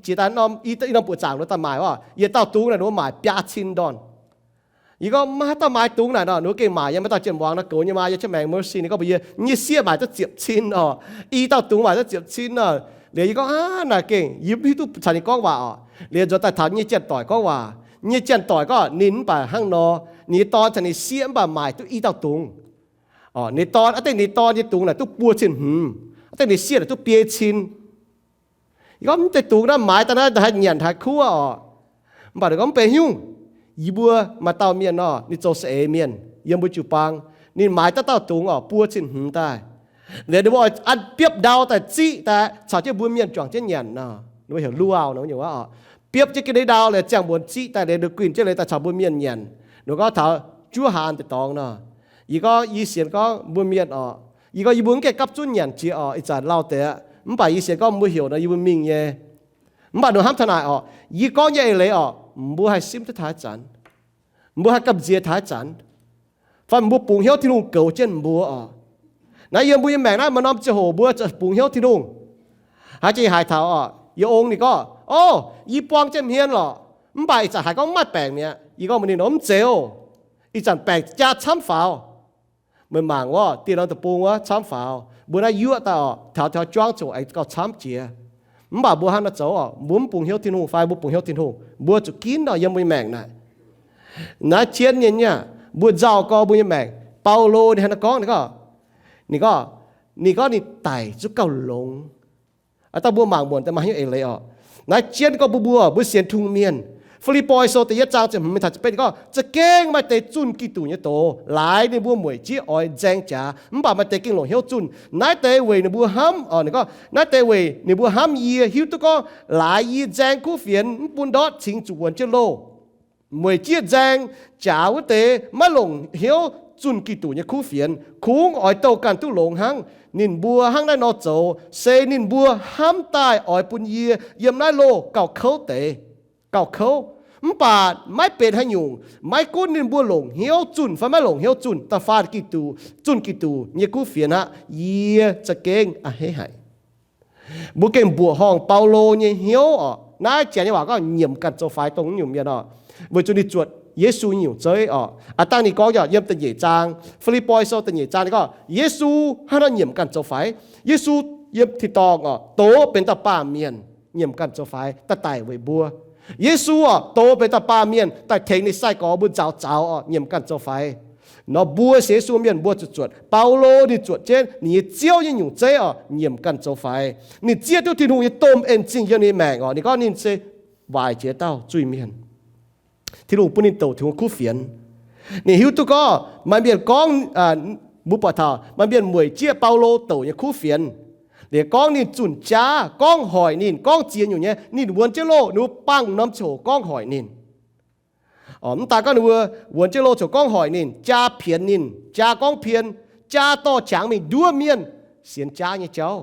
jiex daaih norm i norm buoqc zaangc nor daaih maaic orqc. Yietc dauh dungz naaic ninh mbuo maaic biaa cin ndorn. Yie gorngv maiv haaix dauh maaiz dungz naaic nor, ninh mbuo gengh maaic yiem. Maiv dauh jienv muangx nor, goux nyei maa yiem Chaeng Maengx Mercy ninh gorngv mbuox yie, nyei sieqv maaic duqv ziepc cin orqc, i dauh dungz maaic duqv ziepc cin orqc. Liuz yie gorngv, aav, naaic gengh yie mv hiuv duqv caux ninh gorngv waac orqc. Liuz nzuonx daaih taux nyei janx-doic gorngv waac. Nyei janx-doic gorngv ninh mv baac hnangv nor, ninh nyei dorn caux ninh sieqv mv baac maaic duqv i dauh dungz. Ninh dorn, aav dengh ninh dorn nyei dungz naaic duqv buo cin hmz, aav dengh ninh sieqv naaic duqv biei cin. Yie gorngv mv deix dungz naaiv maaiz daaih naaiv haaix nyanc haaix kuv orqc. Mv baac ninh gorngv mv benx nyungc. Yie mbuo maaih dauh mienh nor, ninh zoux saeng-eix mienh yiem mbuo jiu-baang. Ninh maaiz dauh dauh dungz orqc, buo cin hmz daaih. Liuz ninh mbuo oix an biopv ndau daaih ziqv daaih caux jienv mbuo mienh juangc jienv nyanc nor, ninh mbuo heuc luau nor nyungc orqc. Biopv jienv ga'ndiev ndau liuz ziangh mbuonx ziqv daaih liuz, ninh guinh jienv liuz daaih caux mbuo mienh nyanc. Ninh gorngv taux juov haan deix dorngx nor. Yie gorngv yie sienx gorngv mbuo mienh orqc, yie gorngv yie mbuo mv gaengh gapv zunv nyanc jiex orqc, ih zanc lauh deix aqv. Mv baac yie sienx gorngv mbuo heuc nor yie mbuo mingh nyei. Mv baac ninh hnamv taux naaic orqc, yie gorngv nyei eix leiz orqc, mbuo haih simv duqv taux haaix zanc, mbuo haih gamh nziex taux haaix zanc, fai mbuo bungx hnyouv Tin-Hungh goux jienv mbuo orqc. Naaiv yiem mbuo nyei maengc naaiv maaih norm ziangh hoc mbuo zuqc bungx hnyouv Tin-Hungh. Haaix jiex haaix taux orqc, yie ong ninh gorngv, o, yie buang jienv hmien lorqc, mv baac ih zanc haiz gorngv mv maaih baengc mi'aqv. Yie gorngv mbuox ninh, mv zeiz oc. Ih zanc baengc jaa camv faaux. Meih mangc wuov dieh norm deic-bung wuov camv faaux. Mbuo naaiv yuoqv daaih orqc, taux taux juangv ziouc aengx gauh camv jiex. Mv baac mbuo hnangv naaiv zoux orqc, mbuo mv bungx hnyouv Tin-Hungh fai mbuo bungx hnyouv Tin-Hungh, mbuo zuqc ginv orqc yiem mbuo nyei maengc naaic. Naaiv jienv nyei nyei, mbuo nzauh gorx mbuo nyei maengc. Baulo ninh hnangv naaiv gorngv, ninh gorngv, ninh gorngv, ninh gorngv ninh daic zungv gauh longx. Aa, dangh mbuo mangc muonc daaih maaih hnyouv eix leiz orqc. Naaiv jienv gorngv mbuo, mbuo, mbuo sienx Tin-Hungh mienh. Fi^lipv^poi Sou da'yietv zaang ziepc hmz mingh taux ziepc betv ninh gorngv, za'gengh maaih deix zunh Giduc nyei doz, laaix ninh mbuo mueic jieqv oix nzaeng jaax, mv baac maaih deix gengh longc hnyouv zunh. Naaiv deix weic ninh mbuo hnamv, orqc, ninh gorngv, naaiv deix weic ninh mbuo hnamv yie, hiuv duqv gorngv laaix yie nzaeng kuv fienx mv bun ndortv cingx zuqc wuonx jienv loh. Mueic jieqv nzaeng jaax wuov deix maiv longc hnyouv zunh Giduc nyei kuv fienx, kungx oix douh ganh duqv longx hnangv. Ninh mbuo hnangv naaiv nor zoux se ninh mbuo hnamv daaih oix bun yie yiem naaiv loh gauh kouv deix, gauh kouv. Mv baac maiv benx haaix nyungc, maiv gunv ninh mbuo longc hnyouv zunh fai maiv longc hnyouv zunh, da'faanh Giduc, zunh Giduc nyei kuv fienx aqv, yie za'gengh a'hneiv haic. Mbuo gengh mbuoqc horngh Baulo nyei hnyouv orqc. Naaiv janx nyei waac gorngv nyiemc ganh zoux faix dongh nyungc mienh orqc, weic zuqc ninh zuotc Yesu nyei nyungc zeiv orqc. Aa, dangh ninh gorngv yaac yiem da'nyeic zaang, Fi^lipv^poi Sou da'nyeic zaang ninh gorngv Yesu hnangv nor nyiemc ganh zoux faix. Yesu yiem tin-dorngh orqc, doz benx dauh baamh mienh nyiemc ganh zoux faix daaih daic weic mbuo. Yesu orqc, doz benx dauh baamh mienh daaih tengx ninh sai-gorx mbuo nzaaux zaux orqc, nyiemc ganh zoux faix. Nor mbuo sienx Yesu mienh mbuo zuqc zuotc. Baulo ninh zuotc jienv ninh nyei Ziouv nyei nyungc zeiv orqc, nyiemc ganh zoux faix. Ninh zieqv duqv Tin-Hungh nyei domh en zingh yiem ninh maengc orqc. Ninh gorngv ninh se waaic jiex dauh zuiz-mienh. Tin-Hungh bun ninh douc Tin-Hungh kuv fienx. Ninh hiuv duqv gorngv maaih mienh gorngv, mbuo buatc taux maaih mienh mueic jieqv Baulo douc nyei kuv fienx, liuz gorngv ninh zunh jaav, gorngv hoic ninh, gorngv ziex nyungc nyei, ninh wuonx jienv loh, ninh mbuo bangh norm ziangh hoc gorngv hoic ninh. Mv daan gorngv ninh mbuo wuonx jienv loh ziouc gorngv hoic ninh, jaa pienx ninh, jaa gorngv pien, jaa dorh qangx mingh nduov mienh sienx jaav nyei jauv.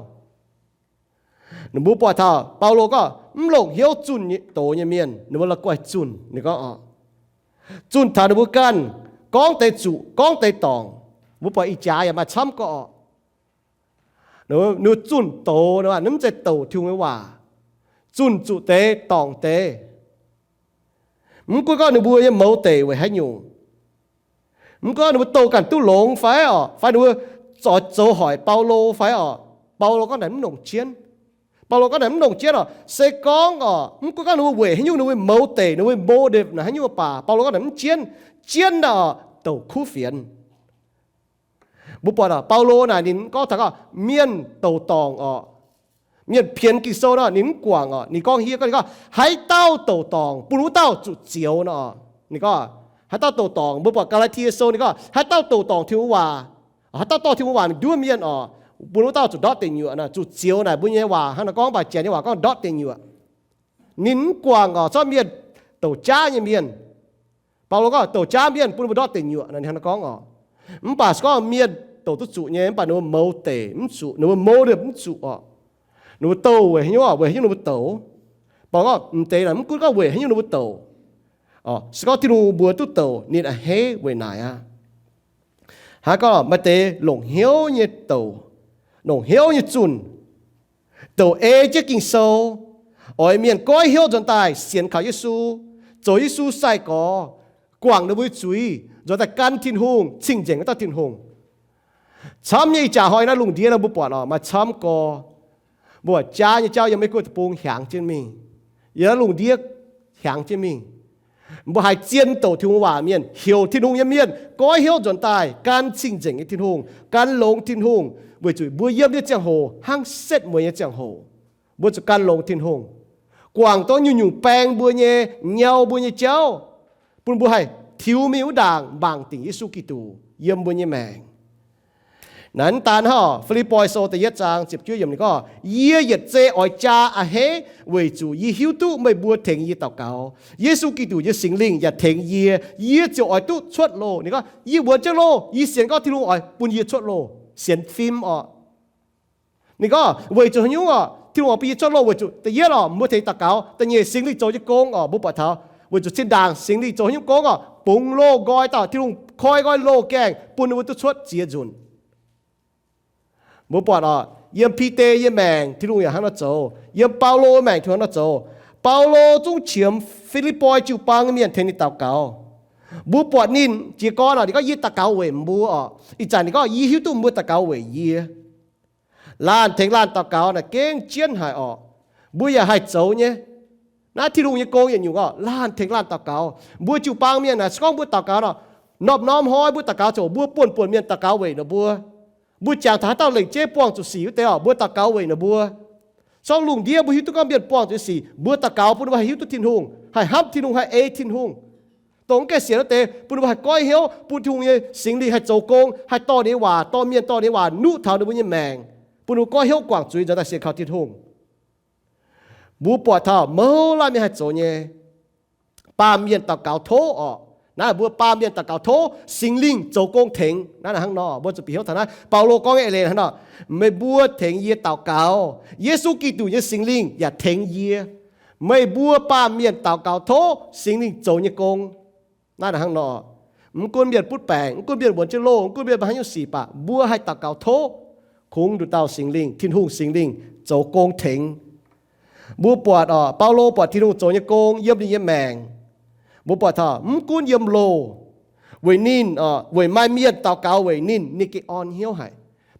Ninh mbuo buatc taux Baulo gorngv mv longc hnyouv zunh doz nyei mienh, ninh mbuo la'guaih zunh. Ninh gorngv orqc, zunh taux ninh mbuo ganh, gorngv deix zuqc, gorngv deix dorngc. Mbuo buatc ih jaax yaac maaih camv gorqv orqc. Ninh zunh doz, ninh mv zeiz douc Tin-Hungh nyei waac, zunh zuqc deix dorngc deix. Mv gunv gorngv ninh mbuo nyei mouz deic weic haaix nyungc, mv gunv gorngv ninh mbuo douh ganh duqv longx fai oc, fai ninh mbuo zoux hoic Baulo fai oc, Baulo gorngv naaic mv longc jienv. Baulo gorngv naaic mv longc jienv oc. Se gorngv oc, mv gunv gorngv ninh mbuo weic haaix nyungc, ninh mbuo mouz deic, ninh mbuo motive naaic haaix nyungc baac, Baulo gorngv naaic mv jienv. Jienv daaih oc, douc kuv fienx. Mbuo buatc oc, Baulo naaic ninh gorngv taux gorngv mienh douc dorngc oc, mienh pienx Ging-Sou nor ninh mv guangc oc. Ninh gorngv hiuv gorngv, ninh gorngv haaix dauh douc dorngc bun wuov dauh zuqc zioux nor. Ninh gorngv haaix dauh douc dorngc, mbuo buatc Gaa^laa^tie Sou ninh gorngv haaix dauh douc dorngc Tin-Hungh waac, haaix dauh dorh Tin-Hungh waac mingh nduov mienh oc, bun wuov dauh zuqc ndortv deic nyuoqc nor. Zuqc zioux naaic mbuo nyei waac hnangv naaiv gorngv, mv baac Janx nyei waac gorngv ndortv deic nyuoqc. Ninh mv guangc oc, zorqv mienh douc jaav nyei mienh. Baulo gorngv douc jaav mienh bun ninh mbuo ndortv deic nyuoqc nor, ninh hnangv naaiv gorngv oc. Mv baac se gorngv mienh douc duqv zuqc nyei, mv baac ninh mbuo mouz deic mv zuqc, ninh mbuo motive mv zuqc oc. Ninh mbuo douc weic haaix nyungc, weic haaix nyungc ninh mbuo douc? Baulo gorngv mv deix naaic mv gunv gorngv weic haaix nyungc ninh mbuo douc, se gorngv Tin-Hungh mbuox duqv douc, ninh a'hneiv weic naaic aqv. Hnangv gorngv maaih deix longc hnyouv nyei douc, longc hnyouv nyei zunh, douc ei jienv Ging-Sou, oix mienh goiv hnyouv nzuonx daaih sienx kaux Yesu, zoux Yesu sai-gorx, guangc ninh mbuo nyei zuiz, nzuonx daaih gan Tin-Hungh, cing-nzengc wuov dauh Tin-Hungh. Camv nyei ih jaax hnoi naaiv lungh ndiev nor mbuo buatc oc, maaih camv gorx, mbuo buatc jaav nyei jauv yiem Meiv Guoqv deic-bung hiaangx jienv mingh, yiem naaiv lungh ndiev hiaangx jienv mingh. Mbuo haiz zien douc Tin-Hungh waac mienh, heuc Tin-Hungh nyei mienh goiv hnyouv nzuonx daaih gan cing-nzengc nyei Tin-Hungh, gan longx Tin-Hungh, weic zuqc mbuo yiem nyei ziangh hoc hnangv setv mueiz nyei ziangh hoc. Mbuo zuqc gan longx Tin-Hungh, guangc dongh nyungc-nyungc baeng mbuo nyei, nyau mbuo nyei jauv, bun mbuo haih tiux mingh wuov ndaangc mangc dingc Yesu Giduc yiem mbuo nyei maengc. Naaiv daan hnangv oc, Fi^lipv^poi Sou da'yietv zaang ziepc juov yiemc ninh gorngv, yie yietc zei oix jaa a'hneiv weic zuqc yie hiuv duqv meih mbuo tengx yie daux gaux. Yesu Giduc nyei Singx Lingh yaac tengx yie, yie ziouc oix duqv cuotv loh. Ninh gorngv yie wuonx jienv loh, yie sienx gorngv Tin-Hungh oix bun yie cuotv loh, sienx fim oc. Ninh gorngv weic zuqc haaix nyungc oc, Tin-Hungh oix bun yie cuotv loh? Weic zuqc da'yietv oc, mbuo tengx daux gaux, da'nyeic Singx Lingh zoux nyei gong oc. Mbuo buatc taux weic zuqc zinh ndaangc Singx Lingh zoux haaix nyungc gong oc, bungx loh nqoi dauh, Tin-Hungh koi nqoi loh gaengh bun ninh mbuo duqv cuotv ziex nzunc. Mbuo buatc oc, yiem Bide nyei maengc Tin-Hungh yaac hnangv nor zoux, yiem Baulo maengc Tin-Hungh hnangv nor zoux. Baulo zungv qiemx Fi^lipv^poi jiu-baang mienh tengx ninh daux gaux. Mbuo buatc ninh jiez gorn oc, ninh gorngv yie daux gaux weic mbuo oc. Ih zanc ninh gorngv yie hiuv duqv mbuo daux gaux weic yie. Laanh tengx laanh daux gaux naaic gengh jienv haic oc. Mbuo yaac haih zoux nyei. Naaiv Tin-Hungh nyei gong yietc nyungc oc, laanh tengx laanh daux gaux. Mbuo jiu-baang mienh naaic se gorngv mbuo daux gaux nor, norm-norm hnoi mbuo daux gaux ziouc mbuo buonv-buonc mienh daux gaux weic ninh mbuo. Mbuo jangx taux haaix dauh lengc jeiv buangh zuqc sic wuov deix oc, mbuo daux gaux weic ninh mbuo. Sorng lungh ndiev mbuo hiuv duqv gorngv mienh buangh zuqc sic, mbuo daux gaux bun ninh mbuo haih hiuv duqv Tin-Hungh, haih hnamv Tin-Hungh, haih ei Tin-Hungh. Dongh mv gaengh sienx wuov deix bun ninh mbuo haih goiv hnyouv, bun Tin-Hungh nyei Singx Lingh haih zoux gong, haih dorh ninh nyei waac, dorh mienh dorh ninh nyei waac nuqv taux ninh mbuo nyei maengc, bun ninh mbuo goiv hnyouv guangc zuiz nzuonx daaih sienx kaux Tin-Hungh. Mbuo buatc taux mouz laanh mienh haih zoux nyei. Baamh mienh daux gaux tov oc. Naaiv mbuo baamh mienh daux gaux tov Singx Lingh zoux gong tengx. Naaiv hnangv nor, mbuo zuqc bieqc hnyouv taux naaiv Baulo gorngv nyei eix leiz hnangv nor, meih mbuo tengx yie daux gaux, Yesu Giduc nyei Singx Lingh yaac tengx yie. Meih mbuo baamh mienh daux gaux tov Singx Lingh zoux nyei gong. Naaiv hnangv nor, mv gunv mienh butv baengc, mv gunv mienh wuonx jienv loh, mv gunv mienh maaih haaix nyungc sic baac, mbuo haih daux gaux tov kungx nduqc dauh Singx Lingh, Tin-Hungh Singx Lingh zoux gong tengx. Mbuo buatc oc, Baulo buatc Tin-Hungh zoux nyei gong yiem ninh nyei maengc. Mbuo buatc taux mv gunv yiem loh, weic ninh, weic maaih mienh daux gaux weic ninh, ninh gengh orn hnyouv haic.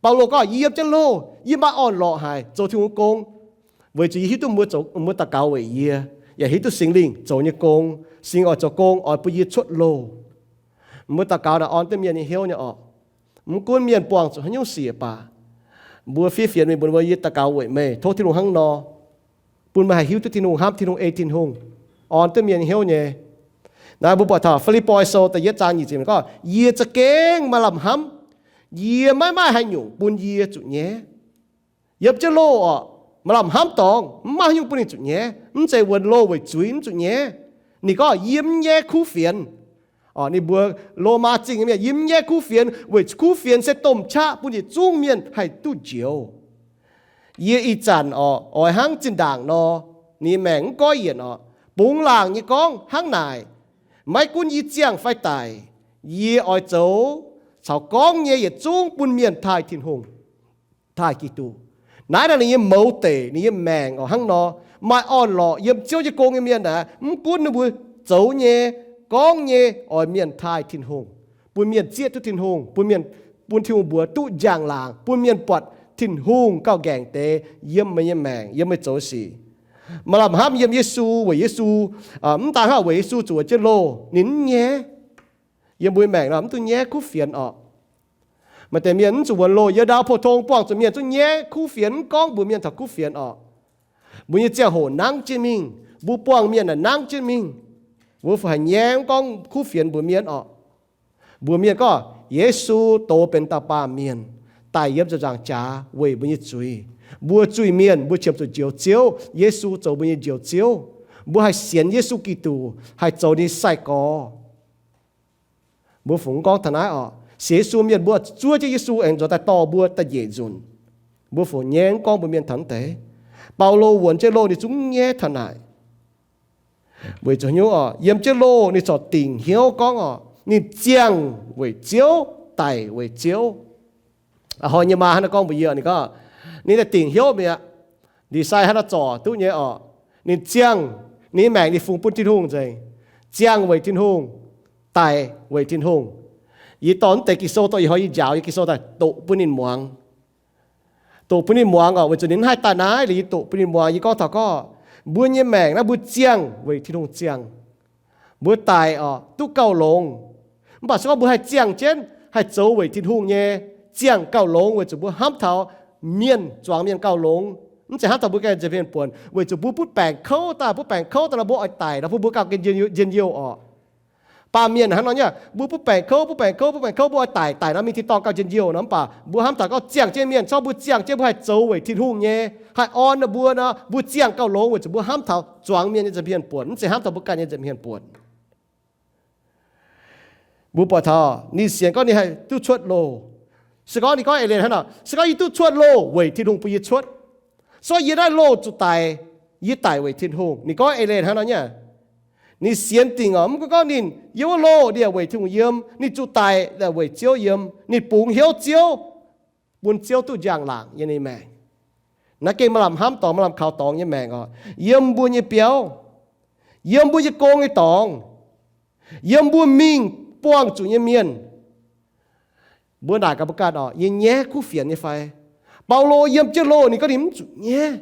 Baulo gorngv, yie yiem jienv loh, yie maiv orn-lorqc haic zoux Tin-Hungh gong, weic zuqc yie hiuv duqv mbuo daux gaux weic yie, yaac hiuv duqv Singx Lingh zoux nyei gong. Singx Lingh oix zoux gong oix bun yie cuotv loh. Mbuo daux gaux naaic orn duqv mienh nyei hnyouv nyei oc. Mv gunv mienh buangh zuqc haaix nyungc sic baac, mbuo fiev fienx mingh mbuox ninh mbuo, yie daux gaux weic meih, tov Tin-Hungh hnangv nor, bun meih haih hiuv duqv Tin-Hungh, hnamv Tin-Hungh, ei Tin-Hungh, orn duqv mienh nyei hnyouv nyei. Naaiv mbuo buatc taux Fi^lipv^poi Sou da'yietv zaang nyic ziepc gorngv, yie za'gengh maaih lamh hnamv. Yie maiv maaih haaix nyungc bun yie zuqc nyaiv. Yiem jienv loh oc, maaih lamh hnamv dorngx, mv maaih haaix nyungc bun ninh zuqc nyaiv. Mv zeiz wuonx loh weic zuiz mv zuqc nyaiv. Ninh gorngv yie mv nyaiv kuv fienx. Ninh mbuox Lomaa Zingh nyei mienh, yie mv nyaiv kuv fienx, weic kuv fienx se domh qaqv bun yietc zungv mienh haih duqv njoux. Yie ih zanc oc, oix hnangv zinh ndaangc nor, ninh nyei maengc mv goiv yienc oc. Bungx laangc nyei gorngv hnangv naaic, maiv gunv yie ziangh fai daic, yie oix zoux caux gorngv nyei yietc zungv bun mienh taaih Tin-Hungh. taaih Giduc. Naaiv naaic ninh nyei mouz deic, ninh nyei maengc oc hnangv nor, maaih orn-lorqc yiem Ziouv nyei gong nyei mienh naaic, mv gunv ninh mbuo zoux nyei, gorngv nyei, oix mienh taaih Tin-Hungh, bun mienh zieqv duqv Tin-Hungh, bun mienh, bun Tin-Hungh mbuox duqv njang-laangc, bun mienh buatc Tin-Hungh gauh nqaengc deix yiem meih nyei maengc, yiem meih zoux sic. Maaih lamh hnamv yiem Yesu, weic Yesu, mv daan hnangv, weic Yesu zuqc wuonx jienv loh, ninh mv nyaiv. Yiem mbuo nyei maengc nor mv dungx nyaiv kuv fienx oc. Maaih deix mienh mv zuqc wuonx loh, yiem ndau pou-tong buangh zuqc mienh zungv nyaiv kuv fienx, mv gorngv mbuox mienh taux kuv fienx oc. Mbuo nyei ziangh hoc nangv jienv mingh, mbuo buangh mienh naaic nangv jienv mingh, mbuo fungc haih nyaiv mv gorngv kuv fienx mbuox mienh oc. Mbuox mienh gorngv Yesu doz benx dauh baamh mienh, daic yiem ziepc nzaangc jaax weic mbuo nyei zuiz. Mbuo zuiz-mienh mbuo qiemx zuqc Njoux Ziouv, Yesu zoux mbuo nyei Njoux Ziouv. Mbuo haih sienx Yesu Giduc, haih zoux ninh nyei sai-gorx. Mbuo fungx gorngv taux naaiv oc, sienx Yesu mienh mbuo zuov jienv Yesu aengx nzuonx daaih dorh mbuo daaih njiec nzunc. Mbuo fungx nyaiv mv gorngv mbuox mienh taux deix. Baulo wuonx jienv loh ninh zungv nyaiv taux naaic. Weic zuqc hnyouv oc, yiem jienv loh ninh corc dingc hnyouv gorngv oc, ninh ziangh weic Ziouv, daic weic Ziouv. A'hnoi nyei maa hnangv naaiv gorngv mbuox yie, ninh gorngv ninh daaih dingc hnyouv mi'aqv. Ndie-sai hnangv naaiv zorc duqv nyei oc. Ninh ziangh, ninh maengc ninh fungx bun Tin-Hungh nzengc. Ziangh weic Tin-Hungh, daic weic Tin-Hungh. Yie dorh naaiv deix Ging-Sou, dorh ih hnoi yie njaaux nyei Ging-Sou daaih doqc bun ninh muangx. Doqc bun ninh muangx oc, weic zuqc ninh mv haih daaih naaiv liuz yie doqc bun ninh muangx. Yie gorngv taux gorngv mbuo nyei maengc naaiv mbuo ziangh weic Tin-Hungh ziangh. Mbuo daic oc, duqv gauh longx. Mv baac se gorngv mbuo haih ziangh jienv, haih zoux weic Tin-Hungh nyei, ziangh gauh longx weic zuqc mbuo hnamv taux mienh, zuangx mienh gauh longx. Mv zeiz hnamv taux mbuo ganh nza'hmien buonc, weic zuqc mbuo butv baengc kouv daaih, butv baengc kouv daaih nor mbuo oix daic nor bun mbuo gauh njien-youh oc. Baamh mienh hnangv nor nyei, mbuo butv baengc kouv, butv baengc kouv, butv baengc kouv, mbuo oix daic, daic nor mingh tin-dorngh gauh njien-youh nor, mv baac mbuo hnamv taux gorngv ziangh jienv mienh, se gorngv mbuo ziangh jienv mbuo haih zoux weic Tin-Hungh nyei, haih orn ninh mbuo nor, mbuo ziangh gauh longx weic zuqc mbuo hnamv taux zuangx mienh nyei nza'hmien buonc, mv zeiz hnamv taux mbuo ganh nyei nza'hmien buonc. Mbuo buatc taux ninh sienx gorngv ninh haih duqv cuotv loh. Se gorngv ninh gorngv eix leiz hnangv nor, se gorngv yie duqv cuotv loh weic Tin-Hungh bun yie cuotv. Se gorngv yie naaiv loh zuqc daic, yie daic weic Tin-Hungh. Ninh gorngv eix leiz hnangv nor nyei. Ninh sienx dingc oc, mv gunv gorngv ninh yiem wuov loh ninh yaac weic Tin-Hungh yiem, ninh zuqc daic yaac weic Ziouv yiem, ninh bungx hnyouv Ziouv, bun Ziouv duqv njang-laangc yiem ninh maengc. Naaiv gengh maaih lamh hnamv dorngx, maaih lamh kaux dorngx nyei maengc oc. Yiem mbuo nyei biauv, yiem mbuo nyei gong nyei dorngx, yiem mbuo mingh buangh zuqc nyei mienh, mbuo naaic gaax mbuo ganh oc, yie nyaiv kuv fienx nyei fai? Baulo yiem jienv loh ninh gorngv ninh mv zuqc nyaiv.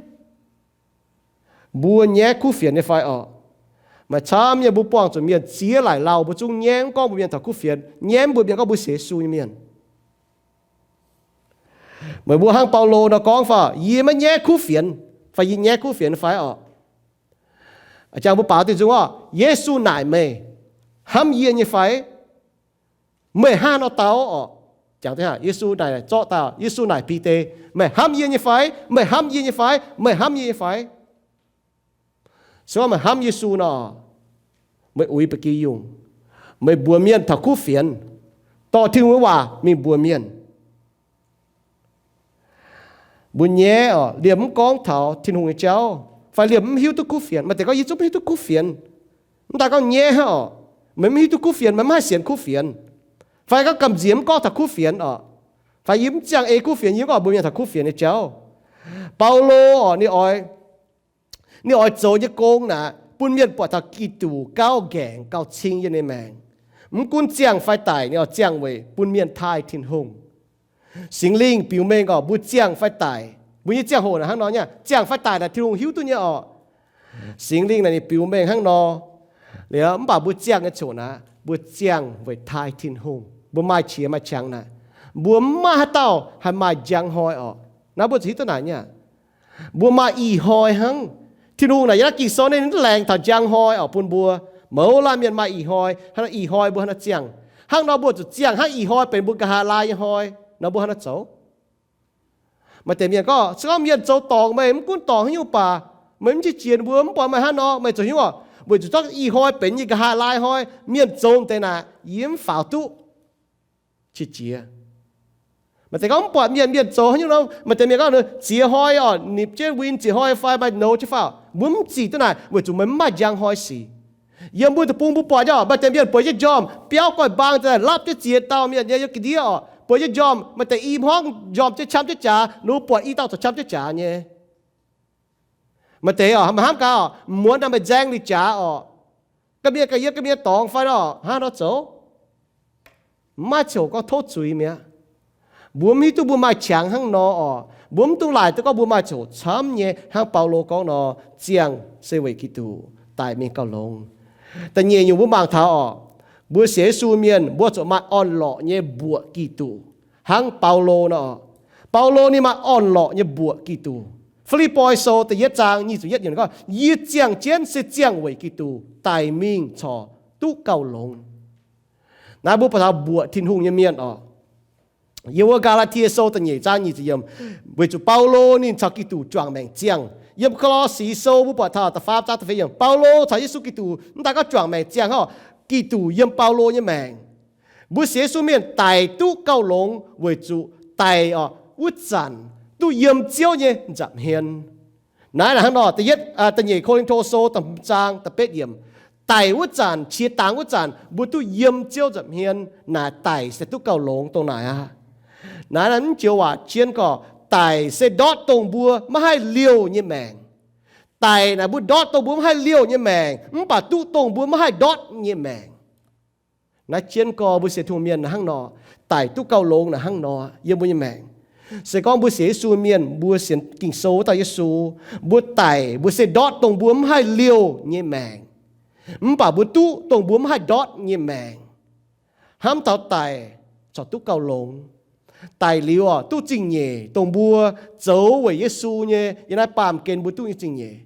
Mbuo nyaiv kuv fienx nyei fai oc? Maaih camv nyei mbuo buangh zuqc mienh ziex laaic lauh mbuo zungv nyaiv mv gorngv mbuox mienh taux kuv fienx, nyaiv mv mbuox mienh gorngv mbuo sienx Yesu nyei mienh. Meih mbuo hnangv Baulo nor gorngv fai, yie maiv nyaiv kuv fienx, fai yie nyaiv kuv fienx fai oc? Jangx mbuo baaux diuh nzung oc, Yesu naaic meih, hnamv yie nyei fai? Meih hnangv nor dau oc. Jangx, Yesu naaic zorqv daaih, Yesu naaic Bide, meih hnamv yie nyei fai? Meih hnamv yie nyei fai? Meih hnamv yie nyei fai? Se gorngv meih hnamv Yesu nor, meih uix ba'gi yungh, meih mbuox mienh taux kuv fienx, dorh Tin-Hungh nyei waac mingh mbuox mienh. Mbuo nyaiv oc, liemh mv gorngv taux Tin-Hungh nyei jauv, fai liemh mv hiuv duqv kuv fienx. Maaih deix gorngv, yie zungv mv hiuv duqv kuv fienx. Mv daaih gorngv nyaiv hnangv oc. Meih mv hiuv duqv kuv fienx, meih mv haih sienx kuv fienx. Fai gorngv gamh nziex mv gorngv taux kuv fienx oc. Fai yie mv ziangh ei kuv fienx, yie mv gorngv mbuox mienh taux kuv fienx nyei jauv. Baulo oc, ninh oix, ninh oix zoux nyei gong naaic, bun mienh buatc taux Giduc gauh nqaengc gauh cing yiem ninh maengc. Mv gunv ziangh fai daic, ninh oix ziangh weic bun mienh taaih Tin-Hungh. Singx Lingh biux mengh oc, mbuo ziangh fai daic, mbuo nyei ziangh hoc naaic hnangv nor nyei, ziangh fai daic naaic Tin-Hungh hiuv duqv nyei oc. Singx Lingh naaic ninh biux mengh hnangv nor. Liuz mv baac mbuo ziangh nyei ziouc naaic, mbuo ziangh weic taaih Tin-Hungh. Mbuo maaih qiex maaih qangx naaic, mbuo mv maaih haaix dauh haih maaih njang hnoi oc. Naaiv mbuo zuqc hiuv duqv naaic nyei aqv. Mbuo maaih ih hnoi hnangv. Tin-Hungh naaic yiem naaiv Ging-Sou naaiv ninh mv laengz taux njang hnoi oc bun mbuo. Mouz laanh mienh maaih ih hnoi, hnangv nor ih hnoi mbuo hnangv nor ziangh. Hnangv nor mbuo zuqc ziangh hnangv ih hnoi benx mbuo nqa'haav laai nyei hnoi nor, mbuo hnangv nor zoux. Maaih deix mienh gorngv, se gorngv mienh zoux dorngc meih, mv gunv dorngc haaix nyungc baac meih mv qiex jiez ninh mbuo, mv buatc meih hnangv nor, meih zoux haaix nyungc oc? Weic zuqc zorqv ih hnoi benx yie nqa'haav laai hnoi, mienh zoux deix naaic yie mv faaux duqv qiex jiez. Maaih deix gorngv mv buatc mienh, mienh zoux haaix nyungc nor, maaih deix mienh gorngv ziex hnoi oc, nipc jienv win ziex hnoi fai maaih nouz jienv fai oc, mbuo mv zic duqv naaic, weic zuqc meih mv maaih njang hnoi sic. Yiem mbuo deic-bung mbuo buatc nyei oc, maaih deix mienh bueix jienv njormh, biauv goiv-mbaang daaih lapv jienv ziex dauh mienh nyei yiem ga'ndiev oc, Buatc yie njormh, maaih deix i hmuangv njormh jienv qam jienv jaax, ninh mbuo buatc i dauh corc qam jienv jaax nyei. Maaih deix oc, maaih hnamv gaax oc, muonz naaic meih nzaeng liuz jaax oc, ga'mienh ga'yie, ga'mienh dorngx fai nor, hnangv nor zoux. Maiv ziouc gorngv tov zuiz mi'aqv. Mbuo mv hiuv duqv mbuo maaih qangx hnangv nor oc. Mbuo mv dungx laaic duqv gorngv mbuo maaih ziouc camv nyei, hnangv Baulo gorngv nor, ziangh se weic Giduc, daic mingh gauh longx. Da'nyeic nyungc mbuo mangc taux oc, mbuo sienx Yesu mienh mbuo zuqc maaih orn-lorqc nyei mbuoqc Giduc, hnangv Baulo nor. Baulo ninh maaih orn-lorqc nyei mbuoqc Giduc. Fi^lipv^poi Sou da'yietv zaang nyic ziepc yietv yiemc gorngv, yie ziangh jienv se ziangh weic Giduc daic mingh corc duqv gauh longx. Naaiv mbuo buatc taux mbuoqc Tin-Hungh nyei mienh oc. Yiem wuov Gaa^laa^tie Sou da'nyeic zaang nyic ziepc yiemc, weic zuqc Baulo ninh caux Giduc juangc maengc ziangh. Yiem Ko^lo^si Sou mbuo buatc taux da'faam zaang da'feix yiemc, Baulo caux Yesu Giduc mv daaih gorngv juangc maengc ziangh hnangv, Giduc yiem Baulo nyei maengc. Mbuo sienx Yesu mienh daic duqv gauh longx weic zuqc daic oc, wuov zanc duqv yiem Ziouv nyei nza'hmien. Naaiv hnangv nor, da'yietv, da'nyeic Ko^lin^to Sou da'hmz zaang da'betv yiemc, daic wuov zanc, qiex dangx wuov zanc mbuo duqv yiem Ziouv nza'hmien, naaic daic se duqv gauh longx dongh naaic aqv. Naaiv naaiv mv joux waac jien gorngv, daic se ndortv dongh mbuo maiv haih liouh nyei maengc. Daic naaic mbuo ndortv dongh mbuo maiv haih liouh nyei maengc, mv baac duqv dongh mbuo maiv haih ndortv nyei maengc. Naaiv jienv gorngv mbuo sienx Tin-Hungh mienh hnangv nor, daic duqv gauh longx naaic hnangv nor yiem mbuo nyei maengc. Se gorngv mbuo sienx Yesu mienh, mbuo sienx Ging-Sou wuov dauh Yesu, mbuo daic mbuo se ndortv dongh mbuo mv haih liouh nyei maengc, mv baac mbuo duqv dongh mbuo mv haih ndortv nyei maengc. Hnamv taux daic corc duqv gauh longx. Daic liuz oc, duqv zingh nyeic dongh mbuo zoux weic Yesu nyei yiem naaiv baamh gen mbuo duqv nyei zingh nyeic.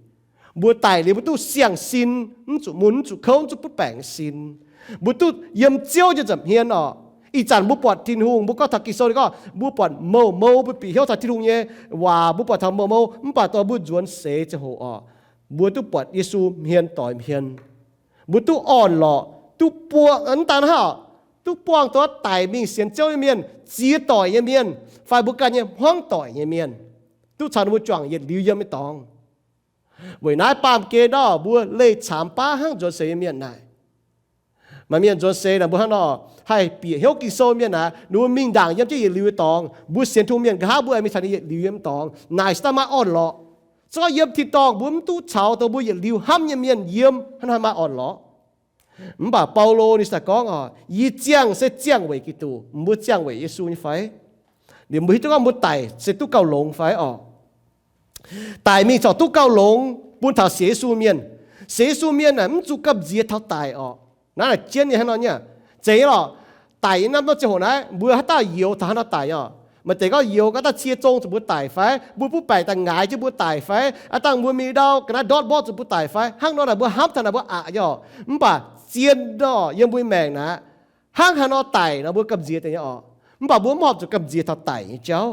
Mbuo daic liuz mbuo duqv siang-sin, mv zuqc mun, mv zuqc kouv, mv zuqc butv baengc nyei sin. Mbuo duqv yiem Ziouv nyei nza'hmien oc. Ih zanc mbuo buatc Tin-Hungh, mbuo gorngv taux Ging-Sou ninh gorngv mbuo buatc mouc mou, mbuo bieqc hnyouv taux Tin-Hungh nyei waac, mbuo buatc taux mouc mou, mv baac dongh mbuo nzuonx seix ziangh hoc oc, mbuo duqv buatc Yesu hmien doix hmien. Mbuo duqv orn-lorqc, duqv buangh, mv daan hnangv, duqv buangh duqv daic mingh sienx Ziouv nyei mienh, ziex doic nyei mienh, fai mbuo ganh nyei hmuangv doic nyei mienh, duqv caux ninh mbuo juangc yietc liuz yiem nyei dorngx. Weic naaiv baamh gen nor, mbuo leih caamx baav hnangv nzuonx seix nyei mienh naaic. Maaih mienh nzuonx seix naaic mbuo hnangv nor, haih bieqc hnyouv Ging-Sou mienh naaic, ninh mbuo mingh ndaangc yiem jienv yietc liuz nyei dorngx. Mbuo sienx Tin-Hungh mienh nqa'haav mbuo aengx mingh taux ninh yietc liuz yiem dorngx. Naaic se daaih maaih orn-lorqc. Se gorngv yiem tin-dorngh mbuo mv duqv caux dongh mbuo yietc liuz hnamv nyei mienh yiem, hnangv naaiv maaih orn-lorqc. Mv baac Baulo ninh se gorngv oc, yie ziangh se ziangh weic Giduc. Mbuo ziangh weic Yesu nyei fai? Liuz mbuo hiuv duqv gorngv mbuo daic se duqv gauh longx fai oc? Daic mingh corc duqv gauh longx bun taux sienx Yesu mienh. Sienx Yesu mienh naaic mv zuqc gamh nziex taux daic oc. Naaiv naaic jienv nyei hnangv nor nyei. Zeiz nyei lorqc. Daic nyei norm ziangh hoc naaiv mbuo haaix dauh youx taux haaix nor daic oc? Maaih deix gorngv youx ga'naaiv daaih cie zong zuqc mbuo daic fai? Mbuo butv baengc daaih ngaix jienv mbuo daic fai? Aa dangh mbuo mingh ndau ga'naaiv ndortv mborqv zuqc mbuo daic fai? Hnangv nor naaic mbuo hnamv taux naaic mbuo aqc nyei oc. Mv baac zien nor yiem mbuo nyei maengc naaic, hnangv haaix nor daic nor mbuo gamh nziex deix nyei oc. Mv baac mbuo mv horpc zuqc gamh nziex taux daic nyei jauv.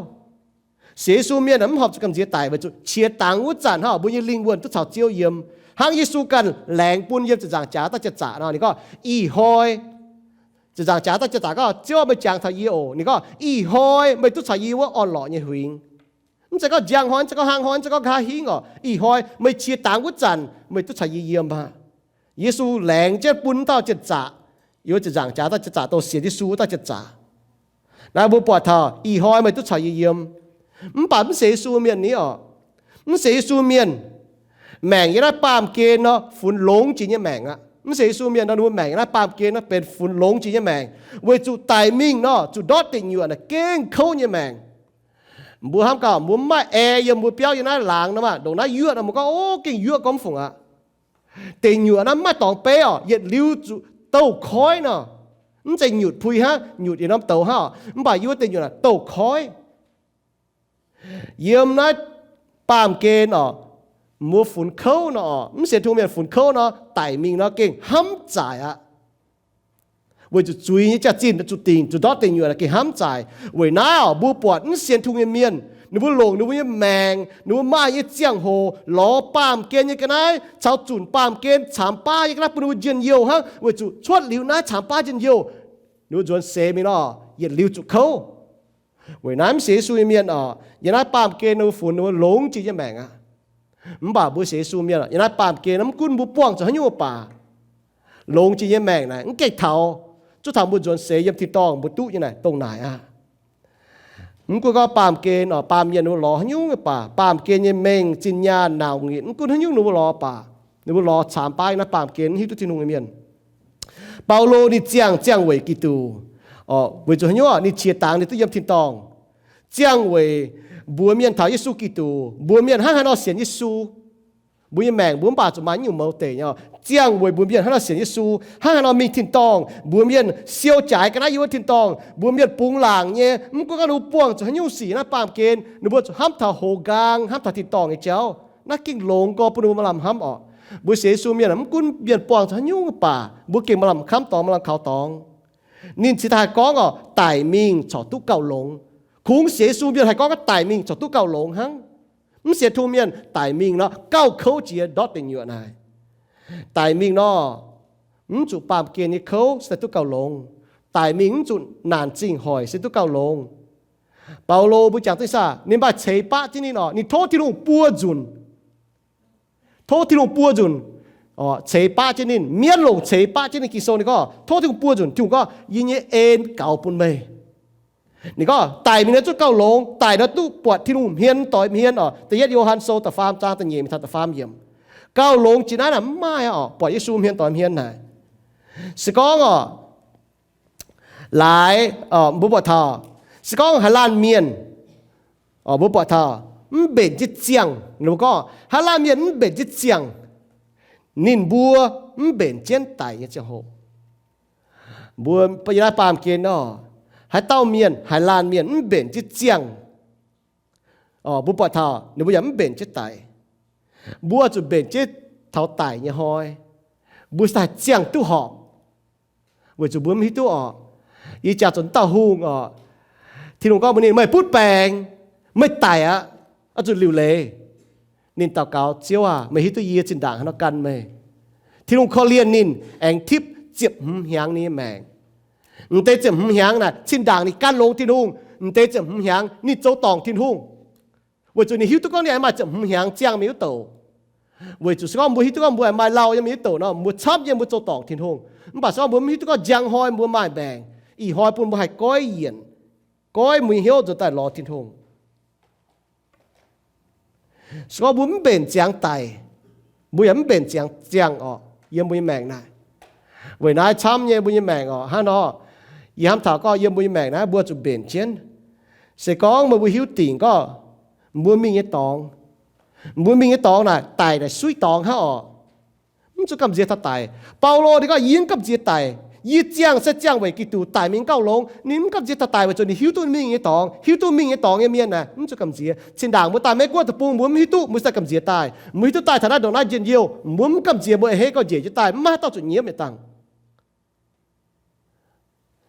Sienx Yesu mienh mv horpc zuqc gamh nziex daic weic zuqc qiex dangx wuov zanc hnangv mbuo nyei lingh wuonh duqv caux Ziouv yiem. Hnangv Yesu ganh laengz bun yiem ziepc nzaangc jaax daaih jiex zaqc nor, ninh gorngv, ih hnoi, ziepc nzaangc jaax daaih jiex zaqc gorngv, Ziouv, meih jangx taux yie oc. Ninh gorngv, ih hnoi meih duqv caux yie wuov orn-lorqc nyei huingx. Mv zeiz gorngv njang hnoi, mv zeiz gorngv hnangv hnoi, mv zeiz gorngv nqa'haav hingv oc. Ih hnoi meih qiex dangx wuov zanc meih duqv caux yie yiem aqv. Yesu laengz jienv bun dauh jiex zaqc, yiem ziepc nzaangc jaax daaih jiex zaqc, dongh sienx Yesu wuov dauh jiex zaqc. Naaiv mbuo buatc taux ih hnoi meih duqv caux yie yiem. Mv baac mv sienx Yesu mienh ni oc, mv sienx Yesu mienh maengc yiem naaiv baamh gen nor funx longx jiex nyei maengc aqv. Mv sienx Yesu mienh nor, ninh mbuo maengc yiem naaiv baamh gen nor benx funx longx jiex nyei maengc, weic zuqc daic mingh nor zuqc ndortv deic nyuoqc naaic gengh kouv nyei maengc. Mbuo hnamv gaax, mbuo mv maaih ae yiem mbuo biauv yiem naaiv laangz nor maah, ndongc naaiv yuoqv nor mbuo gorngv, o, gengh yuoqv gorngv mv fungc aqv. Deic nyuoqc naaiv mv maaih dorngx beiv oc, yietc liuz zuqc douh koiv nor. Mv zeiz nyutc pui hnangv, nyutc yietc norm douz hnangv oc, mv baac yiem wuov deic nyuoqc naaic douh koiv. Yiem naaiv baamh gen oc, mbuo funx kouv nor oc, mv sienx Tin-Hungh mienh funx kouv nor, daic mingh nor gengh hnamv zaaic aqv. Weic zuqc zuiz nyei jaax-zinh zuqc dingc, zuqc ndortv deic nyuoqc naaic gengh hnamv zaaic. Weic naaiv oc, mbuo buatc mv sienx Tin-Hungh nyei mienh, ninh mbuo longc ninh mbuo nyei maengc, ninh mbuo maaih nyei ziangh hoc, lorz baamh gen nyei ga'naaiv caux zunc baamh gen caamx baav nyei ga'naaiv bun ninh mbuo njien-youh hnangv, weic zuqc cuotv liuz naaiv caamx baav njien-youh, ninh mbuo nzuonx seix mingh nor, yietc liuz zuqc kouv. Weic naaiv mv sienx Yesu nyei mienh oc, yiem naaiv baamh gen ninh mbuo funx ninh mbuo longx jiex nyei maengc aqv. Mv baac mbuo sienx Yesu mienh oc, yiem naaiv baamh gen mv gunv mbuo buangh zuqc haaix nyungc mv baac, longx jiex nyei maengc naaic mv gaengh taux, zuov taux mbuo nzuonx seix yiem tin-dorngh mbuo duqv nyei naaic dongh naaic aqv. Mv gunv gorngv baamh gen oc, baamh mienh ninh mbuo lorz haaix nyungc baac, baamh gen nyei mengh, zinh nyaanh, nauc nyitc, mv gunv haaix nyungc ninh mbuo lorz baac, ninh mbuo lorz caamx baav naaiv baamh gen mv hiuv duqv Tin-Hungh nyei mienh. Baulo ninh ziangh, ziangh weic Giduc. Weic zuqc haaix nyungc? Ninh qiex dangx ninh duqv yiem tin-dorngh. Ziangh weic mbuox mienh taux Yesu Giduc, mbuox mienh hnangv haaix nor sienx Yesu. Mbuo nyei maengc mbuo mv baac zuqc maaih nyungc mouz deic nyei. Ziangh weic mbuox mienh hnangv haaix nor sienx Yesu, hnangv haaix nor mingh tin-dorngh, mbuox mienh siou jaaix ga'naaiv yiem wuov tin-dorngh, mbuox mienh bungx laangc nyei, mv gunv gorngv ninh mbuo buangh zuqc haaix nyungc sic naaiv baamh gen, ninh mbuo zuqc hnamv taux hoz nqaang, hnamv taux tin-dorngh nyei jauv. Naaiv gengh longx gorx bun ninh mbuo maaih lamh hnamv oc. Mbuo sienx Yesu mienh, mv gunv mienh buangh zuqc haaix nyungc baac, mbuo gengh maaih lamh hnamv dorngx, maaih lamh kaux dorngx. Ninh cingx daaih haih gorngv oc, daic mingh corc duqv gauh longx. Kungx sienx Yesu mienh haih gorngv daic mingh corc duqv gauh longx hnangv. Mv sienx Tin-Hungh mienh daic mingh nor, gauh kouv jiex ndortv deic nyuoqc naaic. Daic mingh nor, mv zuqc baamh gen nyei kouv se duqv gauh longx. Daic mingh mv zuqc naanc zingh hoic se duqv gauh longx. Baulo mbuo jangx duqv saah, ninh maaih ceix baqv jienv ninh oc, ninh tov Tin-Hungh buo nzunc. Tov Tin-Hungh buo nzunc ceix baqv jienv ninh, mienv longc ceix baqv jienv ninh. Ging-Sou ninh gorngv tov Tin-Hungh buo nzunc, Tin-Hungh gorngv, yie nyei en gaux bun meih. Ninh gorngv daic mingh nor zuqc gauh longx, daic nor duqv buatc Tin-Hungh hmien doix hmien oc. Da'yietv Yo^han Sou da'faam zaang da'nyeic mingh taux da'faam yiemc. Gauh longx jiex naaiv naaic mv maaih oc, buatc Yesu hmien doix hmien naaic. Se gorngv oc, laaix, mbuo buatc taux, se gorngv haaix laanh mienh, mbuo buatc taux mv mbenc jienv ziangh, mbuo gorngv haaix laanh mienh mv mbenc jienv ziangh, ninh mbuo mv mbenc jienv daic nyei ziangh hoc. Mbuo yiem naaiv baamh gen nor, haaix dauh mienh, haaix laanh mienh mv mbenc jienv ziangh, mbuo buatc taux ninh mbuo yaac mv mbenc jienv daic. Mbuo zuqc mbenc jienv taux daic nyei hnoi, mbuo se haih ziangh duqv horpc. Weic zuqc mbuo mv hiuv duqv oc. Yie jangx zuqc dauh hungh oc, Tin-Hungh gorngv mbuox ninh, meih butv baengc, meih daic aqv, oix zuqc liuc leiz. Ninh daux gaux, Ziouv aac, meih hiuv duqv yie zinh ndaangc haaix nor gan meih. Tin-Hungh korv-lienh ninh aengx tipv ziepc hmz hnyangx ninh nyei maengc. M'deix ziepc hmz hnyangx naaic, zinh ndaangc ninh gan longx Tin-Hungh, m'deix ziepc hmz hnyangx ninh zoux dorngc Tin-Hungh. Weic zuqc ninh hiuv duqv gorngv ninh aengx maaih ziepc hmz hnyangx ziangh mingh wuov douc. Weic zuqc se gorngv mbuo hiuv duqv gorngv mbuo aengx maaih lauh yiem mingh wuov douc nor, mbuo camv yiem mbuo zoux dorngc Tin-Hungh. Mv baac se gorngv mbuo mv hiuv duqv gorngv njang hnoi mbuo maaih maengc, ih hnoi bun mbuo haih goiv yienc, goiv mbuo nyei hnyouv nzuonx daaih lorz Tin-Hungh. Se gorngv mbuo mv mbenc ziangx daic, mbuo yaac mv mbenc ziangx ziangh orqc, yiem mbuo nyei maengc naaic. Weic naaiv camv nyei mbuo nyei maengc orqc, hnangv nor, yie hnamv taux gorngv yiem mbuo nyei maengc naaiv mbuo zuqc mbenc jienv. Se gorngv meih mbuo hiuv dingc gorngv mbuo mingh nyei dorngx, mbuo mingh nyei dorngx naaic daic naaic suiv dorngx hnangv orqc. Mv zuqc gamh nziex taux daic. Baulo ninh gorngv, yie mv gamh nziex daic. Yie ziangh se ziangh weic Giduc, daic mingh gauh longx. Ninh mv gamh nziex taux daic weic zuqc ninh hiuv duqv ninh mingh nyei dorngx, hiuv duqv mingh nyei dorngx nyei mienh aah, mv zuqc gamh nziex. Zinh ndaangc mbuo daaih Meiv Guoqv deic-bung, mbuo mv hiuv duqv, mbuo se gamh nziex daaih. Mbuo hiuv duqv daaih taux naaiv ndongc naaiv njien-youh, mbuo mv gamh nziex, mbuo a'hneiv gorngv njiec jienv daaih, mv maaih haaix dauh zuqc nyiemv yietc dangh.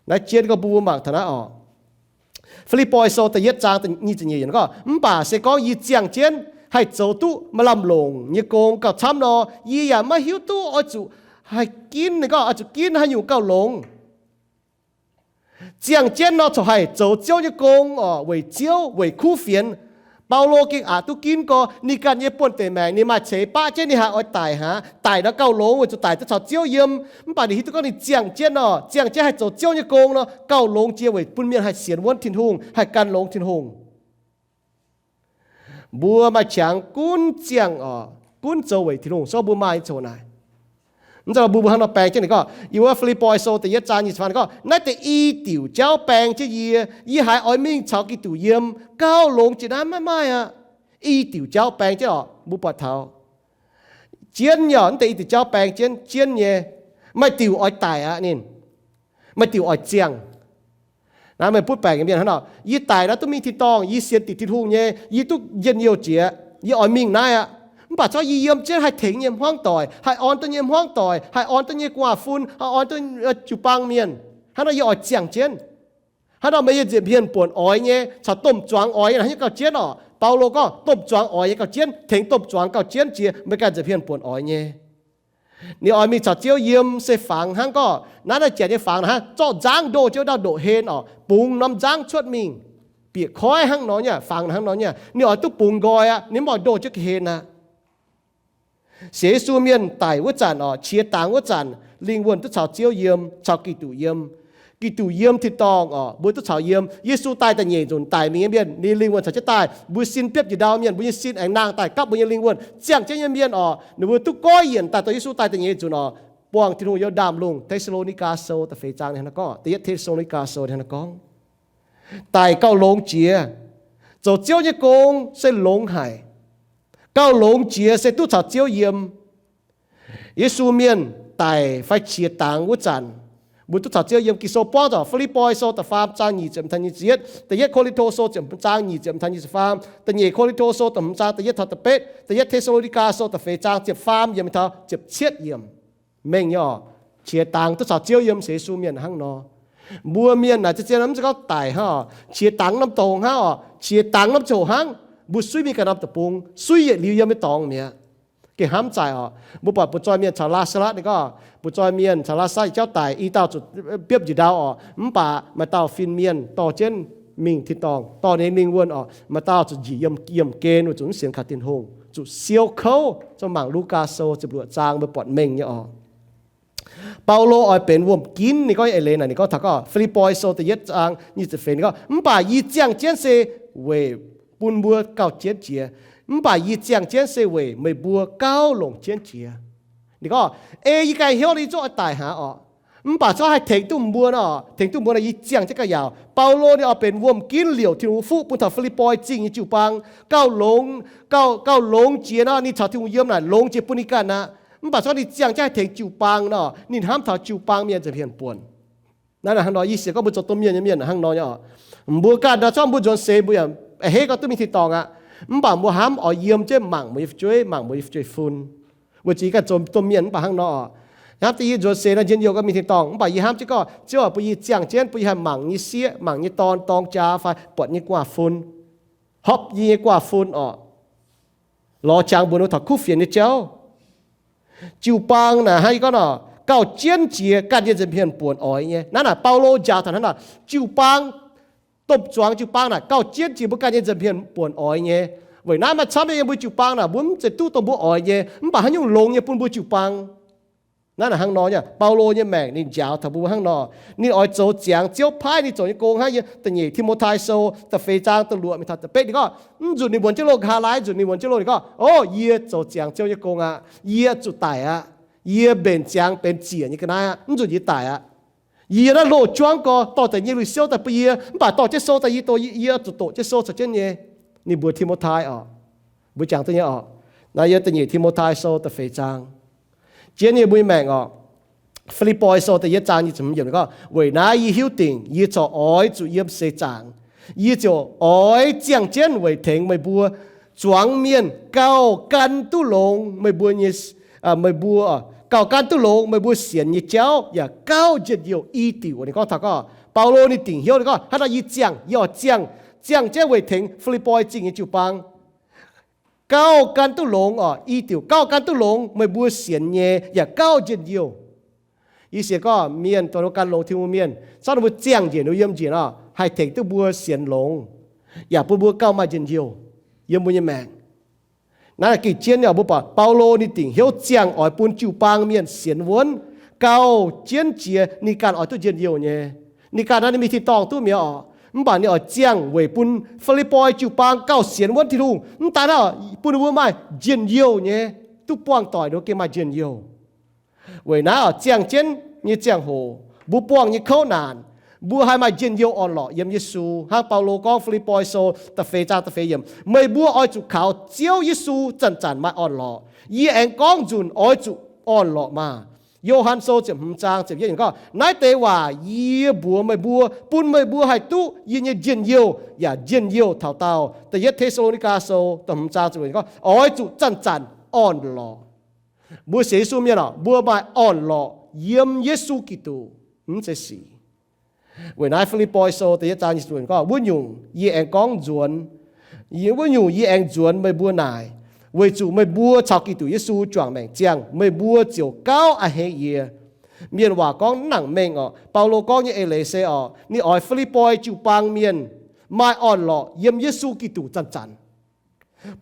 Naaiv jienv gorngv bun mbuo mangc taux naaiv orqc. Fi^lipv^poi Sou da'yietv zaang nyic ziepc nyeic yiemc gorngv, mv baac se gorngv yie ziangh jienv haih zoux duqv maaih lamh longc nyei gong gauh camv nor, yie yaac maiv hiuv duqv oix zuqc haih ginv, ninh gorngv oix zuqc ginv haaix nyungc gauh longx. Ziangh jienv nor corc haih zoux Ziouv nyei gong orqc, weic Ziouv, weic kuv fienx. Baulo gengh aqc duqv ginv gorx, ninh ganh nyei buonv-deic maengc ninh maaih ceix baqv jienv ninh haih oix daic hnangv. Daic nor gauh longx weic zuqc daic duqv caux Ziouv yiem. Mv baac ninh hiuv duqv gorngv ninh ziangh jienv nor, ziangh jienv haih zoux Ziouv nyei gong nor, gauh longx jiex weic bun mienh haih sienx wuonv Tin-Hungh, haih gan longx Tin-Hungh. Mbuo maaih qangx gunv ziangh orqc, gunv zoux weic Tin-Hungh, so mbuo maaih nyei ziangh hoc naaic. Mv zeiz mbuo, mbuo hnangv nor baeng jienv ninh gorngv, yiem wuov Fi^lipv^poi Sou da'yietv zaang nyic ziepc faah ninh gorngv, naaiv deix i diuc jauv baeng jienv yie, yie haiz oix mingh caux Giduc yiem, gauh longx jiex naaiv maiv maaih aqv. I diuc jauv baeng jienv orqc, mbuo buatc taux jienv nyei orqc, naaiv deix i diuc jauv baeng jienv, jienv nyei, maaih diuc oix daic aqv ninh. Maaih diuc oix ziangh. Naaiv meih butv baengc nyei mienh hnangv nor, yie daic naaiv duqv mingh tin-dorngh, yie sienx dingc Tin-Hungh nyei, yie duqv njien-youh jiex, yie oix mingh naaiv aqv. Mv baac se gorngv yie yiem jienv haih tengx nyei hmuangv doic, haih orn duqv nyei hmuangv doic, haih orn duqv nyei gu'nguaaz-fun, haih orn duqv jiu-baang mienh, hnangv nor yie oix ziangh jienv. Hnangv nor meih nyei nza'hmien buonc oix nyei, caux domh zuangx oix nyei, hnangv nyei gauh jienv orqc. Baulo gorngv domh zuangx oix nyei gauh jienv, tengx domh zuangx gauh jienv jiex meih ganh nza'hmien buonc oix nyei. Ninh oix mingh caux Ziouv yiem se fangx hnangv gorngv, naaiv, naaiv janx nyei fangx hnangv, zorqv nzangv ndoh jienv wuov dauh ndoqc-hlen orqc, bungx norm nzangv cuotv mingh, bieqc koiv hnangv nor nyei, fangx hnangv nor nyei. Ninh oix duqv bungx nqoi aqv, ninh mv oix ndoh jienv ga'hlen aqv. Sienx Yesu mienh daic wuov zanc orqc, qiex dangx wuov zanc, lingh wuonh duqv caux Ziouv yiem, caux Giduc yiem. Giduc yiem tin-dorngh oc, mbuo duqv caux yiem. Yesu daaih da'nyeic nzunc daic mingh nyei mienh, ninh lingh wuonh caux jienv daaih. Mbuo sin biopv njiec ndau mienh, mbuo nyei sin aengx nangh daaih gapv mbuo nyei lingh wuonh. Ziangh jienv nyei mienh oc, ninh mbuo duqv goiv yienc daaih dorh Yesu daaih da'nyeic nzunc oc, buangh Tin-Hungh yiem ndaamv-lungh. Te^saa^lo^ni^gaa Sou da'feix zaang ninh hnangv naaiv gorngv, da'yietv Te^saa^lo^ni^gaa Sou ninh hnangv naaiv gorngv, daic gauh longx jiex, zoux Ziouv nyei gong se longx haic, gauh longx jiex se duqv caux Ziouv yiem. Yesu mienh daic fai qiex dangx wuov zanc, mbuo duqv caux Ziouv yiem. Ging-Sou buangv zuqc Fi^lipv^poi Sou da'faam zaang nyic ziepc hmz taux nyic ziepc yietv, da'yietv Ko^lin^to Sou ziepc hmz zaang nyic ziepc hmz taux nyic ziepc faam, da'nyeic Ko^lin^to Sou da'hmz zaang da'yietv taux da'betv, da'yietv Te^saa^lo^ni^gaa Sou da'feix zaang ziepc faam yiemc taux ziepc cietv yiemc. Mengh nyei oc, qiex dangx duqv caux Ziouv yiem sienx Yesu mienh hnangv nor. Mbuo mienh naaic zien-zien mv zeiz gorngv daic hnangv oc, qiex dangx norm dorngx hnangv oc, qiex dangx norm ziangh hoc hnangv. Mbuo suiv mingh ganh norm deic-bung, suiv yietc liuz yiem nyei dorngx mi'aqv. Gengh hnamv zaaic oc, mbuo buatc butv-zoih mienh caux Laa^saa^latv ninh gorngv, butv-zoih mienh caux Laa^saa^latv nyei jauv daic i dauh zuqc biopv njiec ndau oc, mv baac maaih dauh fin-mienh dorh jienv mingh tin-dorngh, dorh ninh nyei lingh wuonh oc. Maaih dauh zuqc njiec yiem, yiem gen weic zuqc mv sienx kaux Tin-Hungh, zuqc siou kouv, zungv mangc Lugaa Sou ziepc luoqc zaang mbuo buatc mengh nyei oc. Baulo oix benx wuom-ginv. Ninh gorngv nyei eix leiz naaic, ninh gorngv taux gorngv Fi^lipv^poi Sou da'yietv zaang nyic ziepc feix, ninh gorngv, mv baac yie ziangh jienv se weic bun mbuo gauh jienv jiex. Mv baac yie ziangh jienv se weic meih mbuo gauh longc jienv jiex. Ninh gorngv, ei yie ganh hnyouv nor yie zungv oix daic hnangv oc, mv baac zungv haih tengx duqv mbuo nor, tengx duqv mbuo nor yie ziangh jienv gauh yaauc. Baulo ninh oix benx wuom-ginv liouc Tin-Hungh nyei fuqv bun taux Fi^lipv^poi Zingh nyei jiu-baang. Gauh longx, gauh, gauh longx jiex nor, ninh caux Tin-Hungh yiem naaic longx jiex bun ninh ganh aqv. Mv baac zungv ninh ziangh jienv haih tengx jiu-baang nor, ninh hnamv taux jiu-baang mienh nza'hmien buonc. Naaiv hnangv nor, yie sienx gorngv mbuo zoux domh mienh nyei mienh hnangv nor nyei oc. Mbuo ganh nor, zungv mbuo nzuonx seix mbuo yaac a'hneiv gorngv duqv mingh tin-dorngh aqv. Mv baac mbuo hnamv oix yiem jienv mangc mbuo nyei fu'jueiv, mangc mbuo nyei fu'jueiv fun. Weic zuqc yie ganh zoux domh mienh mv baac hnangv nor oc. Yie hnamv deix yie nzuonx seix nor njien-youh gorngv mingh tin-dorngh, mv baac yie hnamv jienv gorngv Ziouv aac, bun yie ziangh jienv, bun yie haih mangc nyei sieqv, mangc nyei dorn dorng jaax fai buatc nyei gu'nguaaz-fun, hopv yie nyei gu'nguaaz-fun oc, lorz qangx mbuox ninh taux kuv fienx nyei jauv. Jiu-baang naaic hnangv yie gorngv nor, gauh jienv jiex ganh nyei nza'hmien buonc oix nyei. Naaiv naaic Baulo njaaux taux hnangv naaic, jiu-baang, domh zuangx jiu-baang naaic gauh jienv jiex mbuo ganh nyei nza'hmien buonc oix nyei. Weic naaiv maaih camv nyei yiem mbuo jiu-baang naaic mbuo mv zeiz duqv dongh mbuo oix nyei, mv baac haaix nyungc longx nyei bun mbuo jiu-baang. Naaiv naaic hnangv nor nyei, Baulo nyei maengc ninh njaaux taux mbuo hnangv nor. Ninh oix zoux ziangx Ziouv paaiv ninh zoux nyei gong hnangv. Yiem da'nyeic Ti^mo^tai Sou da'feix zaang da'luoqc mingh taux da'betv ninh gorngv, mv nzunc ninh muonz jienv loh, nqa'haav laai nzunc ninh muonz jienv loh, ninh gorngv, o, yie zoux ziangx Ziouv nyei gong aqv. Yie zuqc daic aqv. Yie mbenc ziangx benx ziec nyei ga'naaiv aqv. Mv nzunc yie daic aqv. Yie naaiv loh juangv gorx dorh deix nyei lui-siouv daaih bun yie, mv baac dorh jienv sou daaih yie doqc, yie zuqc doqc jienv sou caux jienv nyei. Ninh mbuox Ti^mo^tai oc. Mbuo jangx duqv nyei oc. Naaiv yiem da'nyeic Ti^mo^tai Sou da'feix zaang. Jienv nyei mbuo nyei maengc oc. Fi^lipv^poi Sou da'yietv zaang nyic ziepc hmz yiemc gorngv, weic naaiv yie hiuv dingc yie corc oix zuqc yiem seix zaangc. Yie ziouc oix ziangh jienv weic tengx meih mbuo zuangx mienh gauh gan duqv longx meih mbuo nyei, meih mbuo, gauh gan duqv longx meih mbuo sienx nyei jauv yaac gauh njien-youh i diuc. Ninh gorngv taux gorngv Baulo ninh dingc hnyouv ninh gorngv, hnangv nor yie ziangh, yie oix ziangh, ziangh jienv weic tengx Fi^lipv^poi Zingh nyei jiu-baang gauh gan duqv longx oc, i diuc gauh gan duqv longx meih mbuo sienx nyei yaac gauh njien-youh. Yie sienx gorngv mienh dongh gan longx Tin-Hungh mienh, camv ninh mbuo ziangh njiec, ninh mbuo yiem njiec nor haih tengx duqv mbuo sienx longx, yaac bun mbuo gauh maaih njien-youh yiem mbuo nyei maengc. Naaiv gengh jienv nyei oc. Mbuo buatc Baulo ninh dingc hnyouv ziangh oix bun jiu-baang mienh sienx wuonv gauh jienv jiex, ninh ganh oix duqv njien-youh nyei. Ninh ganh naaiv ninh mingh tin-dorngh duqv mi'aqv oc, mv baac ninh oix ziangh weic bun Fi^lipv^poi jiu-baang gauh sienx wuonv Tin-Hungh. Mv daan naaiv, bun ninh mbuo maaih njien-youh nyei, duqv buangh doic ninh mbuo gengh maaih njien-youh. Weic naaiv oc, ziangh jienv nyei ziangh hoc, mbuo buangh nyei kouv naanc, mbuo haih maaih njien-youh orn-lorqc yiem Yesu. Hnangv Baulo gorngv Fi^lipv^poi Sou da'feix zaang da'feix yiemc, meih mbuo oix zuqc kaux Ziouv Yesu zanc-zanc maaih orn-lorqc. Yie aengx gorngv nzunc, oix zuqc orn-lorqc maah! Yo^han Sou ziepc hmz zaang ziepc yietv yiemc gorngv, naaiv deix waac yie mbuox meih mbuo bun meih mbuo haih duqv yie nyei njien-youh yaac njien-youh taux daauh. Da'yietv Te^saa^lo^ni^gaa Sou da'hmz zaang ziepc luoqc gorngv, oix zuqc zanc-zanc orn-lorqc. Mbuo sienx Yesu mienh oc, mbuo maaih orn-lorqc yiem Yesu Giduc, mv zeiz sic. Weic naaiv Fi^lipv^poi Sou da'yietv zaang nyic ziepc luoqc gorngv, wuov nyungc yie aengx gorngv nzuonx, wuov nyungc yie aengx nzuonx meih mbuo naaic, weic zuqc meih mbuo caux Giduc Yesu juangc maengc ziangh, meih mbuo ziouc gauh a'hneiv yie. Mienh waac gorngv mv nangc mengh oc. Baulo gorngv nyei eix leiz se oc, ninh oix Fi^lipv^poi jiu-baang mienh maaih orn-lorqc yiem Yesu Giduc zanc-zanc.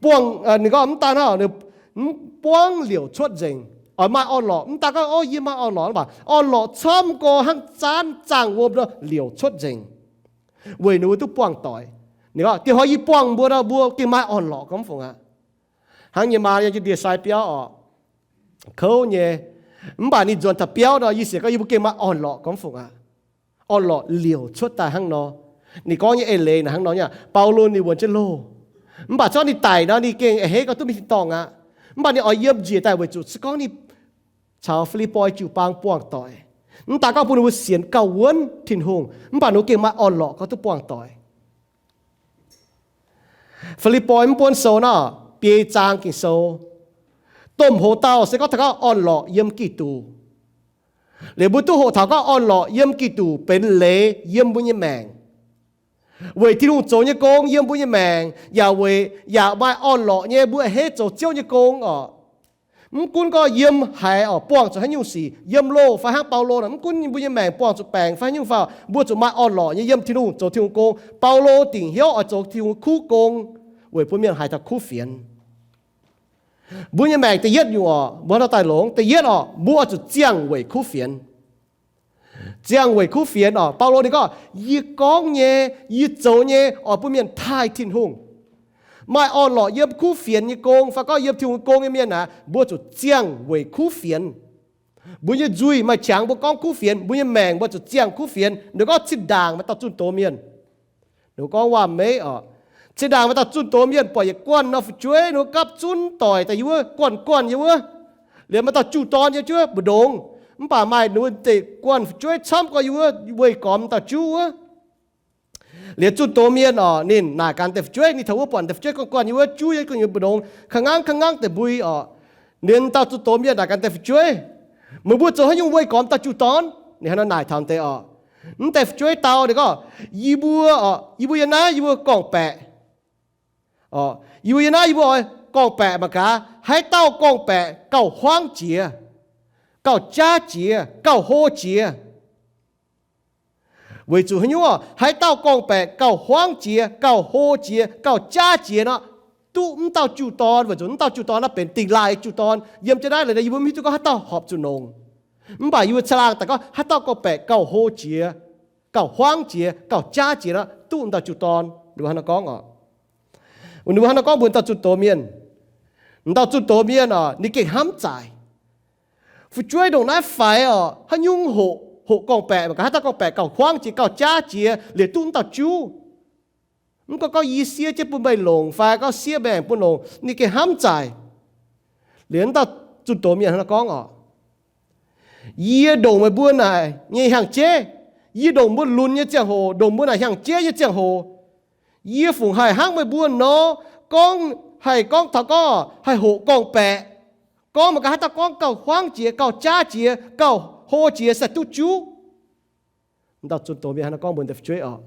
Buangh, ninh gorngv mv daan hnangv, ninh mv buangv liouc cuotv nzengc. oix maaih orn-lorqc. Mv daan gorngv, o, yie maaih orn-lorqc, mv baac orn-lorqc camv gorx hnangv zaanv zaangh wuom nor liouc cuotv nzengc, weic ninh mbuo duqv buangh doic. Ninh gorngv, dinh hnoi yie buangh mbuo nor, mbuo gengh maaih orn-lorqc gormx fungc aqv. Hnangv nyei maa yiem jienv ndie-sai biauv orqc, kouv nyei. Mv baac ninh nzuonx taux biauv nor, yie sienx gorngv yie mbuo gengh maaih orn-lorqc gormx fungc aqv. Orn-lorqc liouc cuotv daaih hnangv nor. Ninh gorngv nyei eix leiz naaic hnangv nor nyei. Baulo ninh wuonx jienv loh, mv baac se gorngv ninh daic nor, ninh gengh a'hneiv gorngv duqv mingh tin-dorngh aqv. Mv baac ninh oix yiem njiec daaih weic zuqc se gorngv ninh caux Fi^lipv^poi jiu-baang buangh doic. Mv daan gorngv bun ninh mbuo sienx gauh wuonv Tin-Hungh, mv baac ninh mbuo gengh maaih orn-lorqc gorngv duqv buangh doic. Fi^lipv^poi mv buonv sou nor, biei zaang Ging-Sou, domh hoz dauh se gorngv taux gorngv orn-lorqc yiem Giduc. Liuz mbuo duqv hoqc taux gorngv orn-lorqc yiem Giduc benx leiz yiem mbuo nyei maengc, weic Tin-Hungh zoux nyei gong yiem mbuo nyei maengc, yaac weic yaac maaih orn-lorqc nyei mbuo a'hneiv zoux Ziouv nyei gong orqc. Mv gunv gorngv yiem haaix orqc, buangh zuqc haaix nyungc sic, yiem loh fai hnangv Baulo nor, mv gunv mbuo nyei maengc buangh zuqc baengc fai haaix nyungc fai, mbuo zuqc maaih orn-lorqc nyei yiem Tin-Hungh zoux Tin-Hungh gong. Baulo dingc hnyouv oix zoux Tin-Hungh kuv gong weic bun mienh haiz taux kuv fienx. Mbuo nyei maengc da'yietv nyungc orqc, mbuo hnangv nor daaih longx. Da'yietv orqc, mbuo oix zuqc ziangh weic kuv fienx. Ziangh weic kuv fienx orqc, Baulo ninh gorngv, yie gorngv nyei, yie zoux nyei oix bun mienh taaih Tin-Hungh. Maaih orn-lorqc yiem kuv fienx nyei gong fai gorngv yiem Tin-Hungh gong nyei mienh aqv, mbuo zuqc ziangh weic kuv fienx. Mbuo nyei nzuih maaih qangx mbuo gorngv kuv fienx, mbuo nyei maengc mbuo zuqc ziangh kuv fienx. Ninh gorngv zinh ndaangc maaih dauh zunh doz mienh, ninh gorngv waac-meiv orqc, zinh ndaangc maaih dauh zunh doz mienh buatc yietc guanh nor fu'jueiv ninh gapv zunv doic daaih yiem wuov, guanh guanh yiem wuov. Liuz maaih dauh juv-dorn yiem jienv wuov mbu'ndongx. Mv baac maaih ninh mbuo deix guanh fu'jueiv camv gorx yiem wuov weih gormx dauh juv wuov. Liuz zunh doz mienh orqc, ninh naaic gaax deix fu'jueiv, ninh taux wuov buatc deix fu'jueiv guanh guanh yiem wuov, juv yiem guanh yiem mbu'ndongx, ka'nganv ka'nganv deix mbui orqc. Liuz dauh zunh doz mienh naaic gaax deix fu'jueiv, meih mbuo zoux haaix nyungc weih gormx dauh juv-dorn? Ninh hnangv nor naaic taux deix orqc. Mv deix fu'jueiv dau ninh gorngv, yie mbuo orqc, yie mbuo yiem naaiv yie mbuo gorngv-baeqc orqc, yie mbuo yiem naaiv yie mbuo oix gorngv-baeqc mangc gaax, haaix dauh gorngv-baeqc gauh huaangv jiex, gauh jaav jiex, gauh hlo jiex. Weic zuqc haaix nyungc orqc, haaix dauh gorngv-baeqc gauh huaangv jiex, gauh hlo jiex, gauh jaav jiex nor, duqv mv dauh juv-dorn, weic zuqc mv dauh juv-dorn naaiv benx dingh laaih juv-dorn. Yiem jienv naaiv leiz yie mbuo mv hiuv duqv gorngv haaix dauh horpc zuqc longc. Mv baac yie mbuo caangh laangh daaih gorngv haaix dauh gorngv-baeqc gauh hlo jiex, gauh huaangv jiex, gauh jaav jiex nor, duqv mv dauh juv-dorn. Ninh mbuo hnangv nor gorngv orqc. Ninh mbuo hnangv nor gorngv mbuox dauh zunh doz mienh. Dauh zunh doz mienh orqc, ninh gengh hnamv zaaic, fu'jueiv ndongc naaiv faix orqc, haaix nyungc hoqc, hoqc gorngv-baeqc mangc gaax, haaix dauh gorngv-baeqc gauh huaangv jiex, gauh jaav jiex, liuz duqv mv dauh juv. Mv gorngv gorngv yie siev jienv bun meih longc fai gorngv siev maengc bun longc, ninh gengh hnamv zaaic. Liuz dauh zunh doz mienh hnangv nor gorngv orqc, yie ndongc meih mbuo naaic nyei hnyangx-jeiv, yie ndongc mbuo lunx nyei ziangh hoc, ndongc mbuo naaic hnyangx-jeiv nyei ziangh hoc, yie fungc haih hnangv meih mbuo nor, gorngv haih gorngv taux gorngv haih hoqc gorngv-baeqc, gorngv mangc gaax haaix dauh gorngv gauh huaangv jiex, gauh jaav jiex, gauh hlo jiex se duqv juv. Dauh zunh doz mienh hnangv nor gorngv mbuox deix fu'jueiv orqc.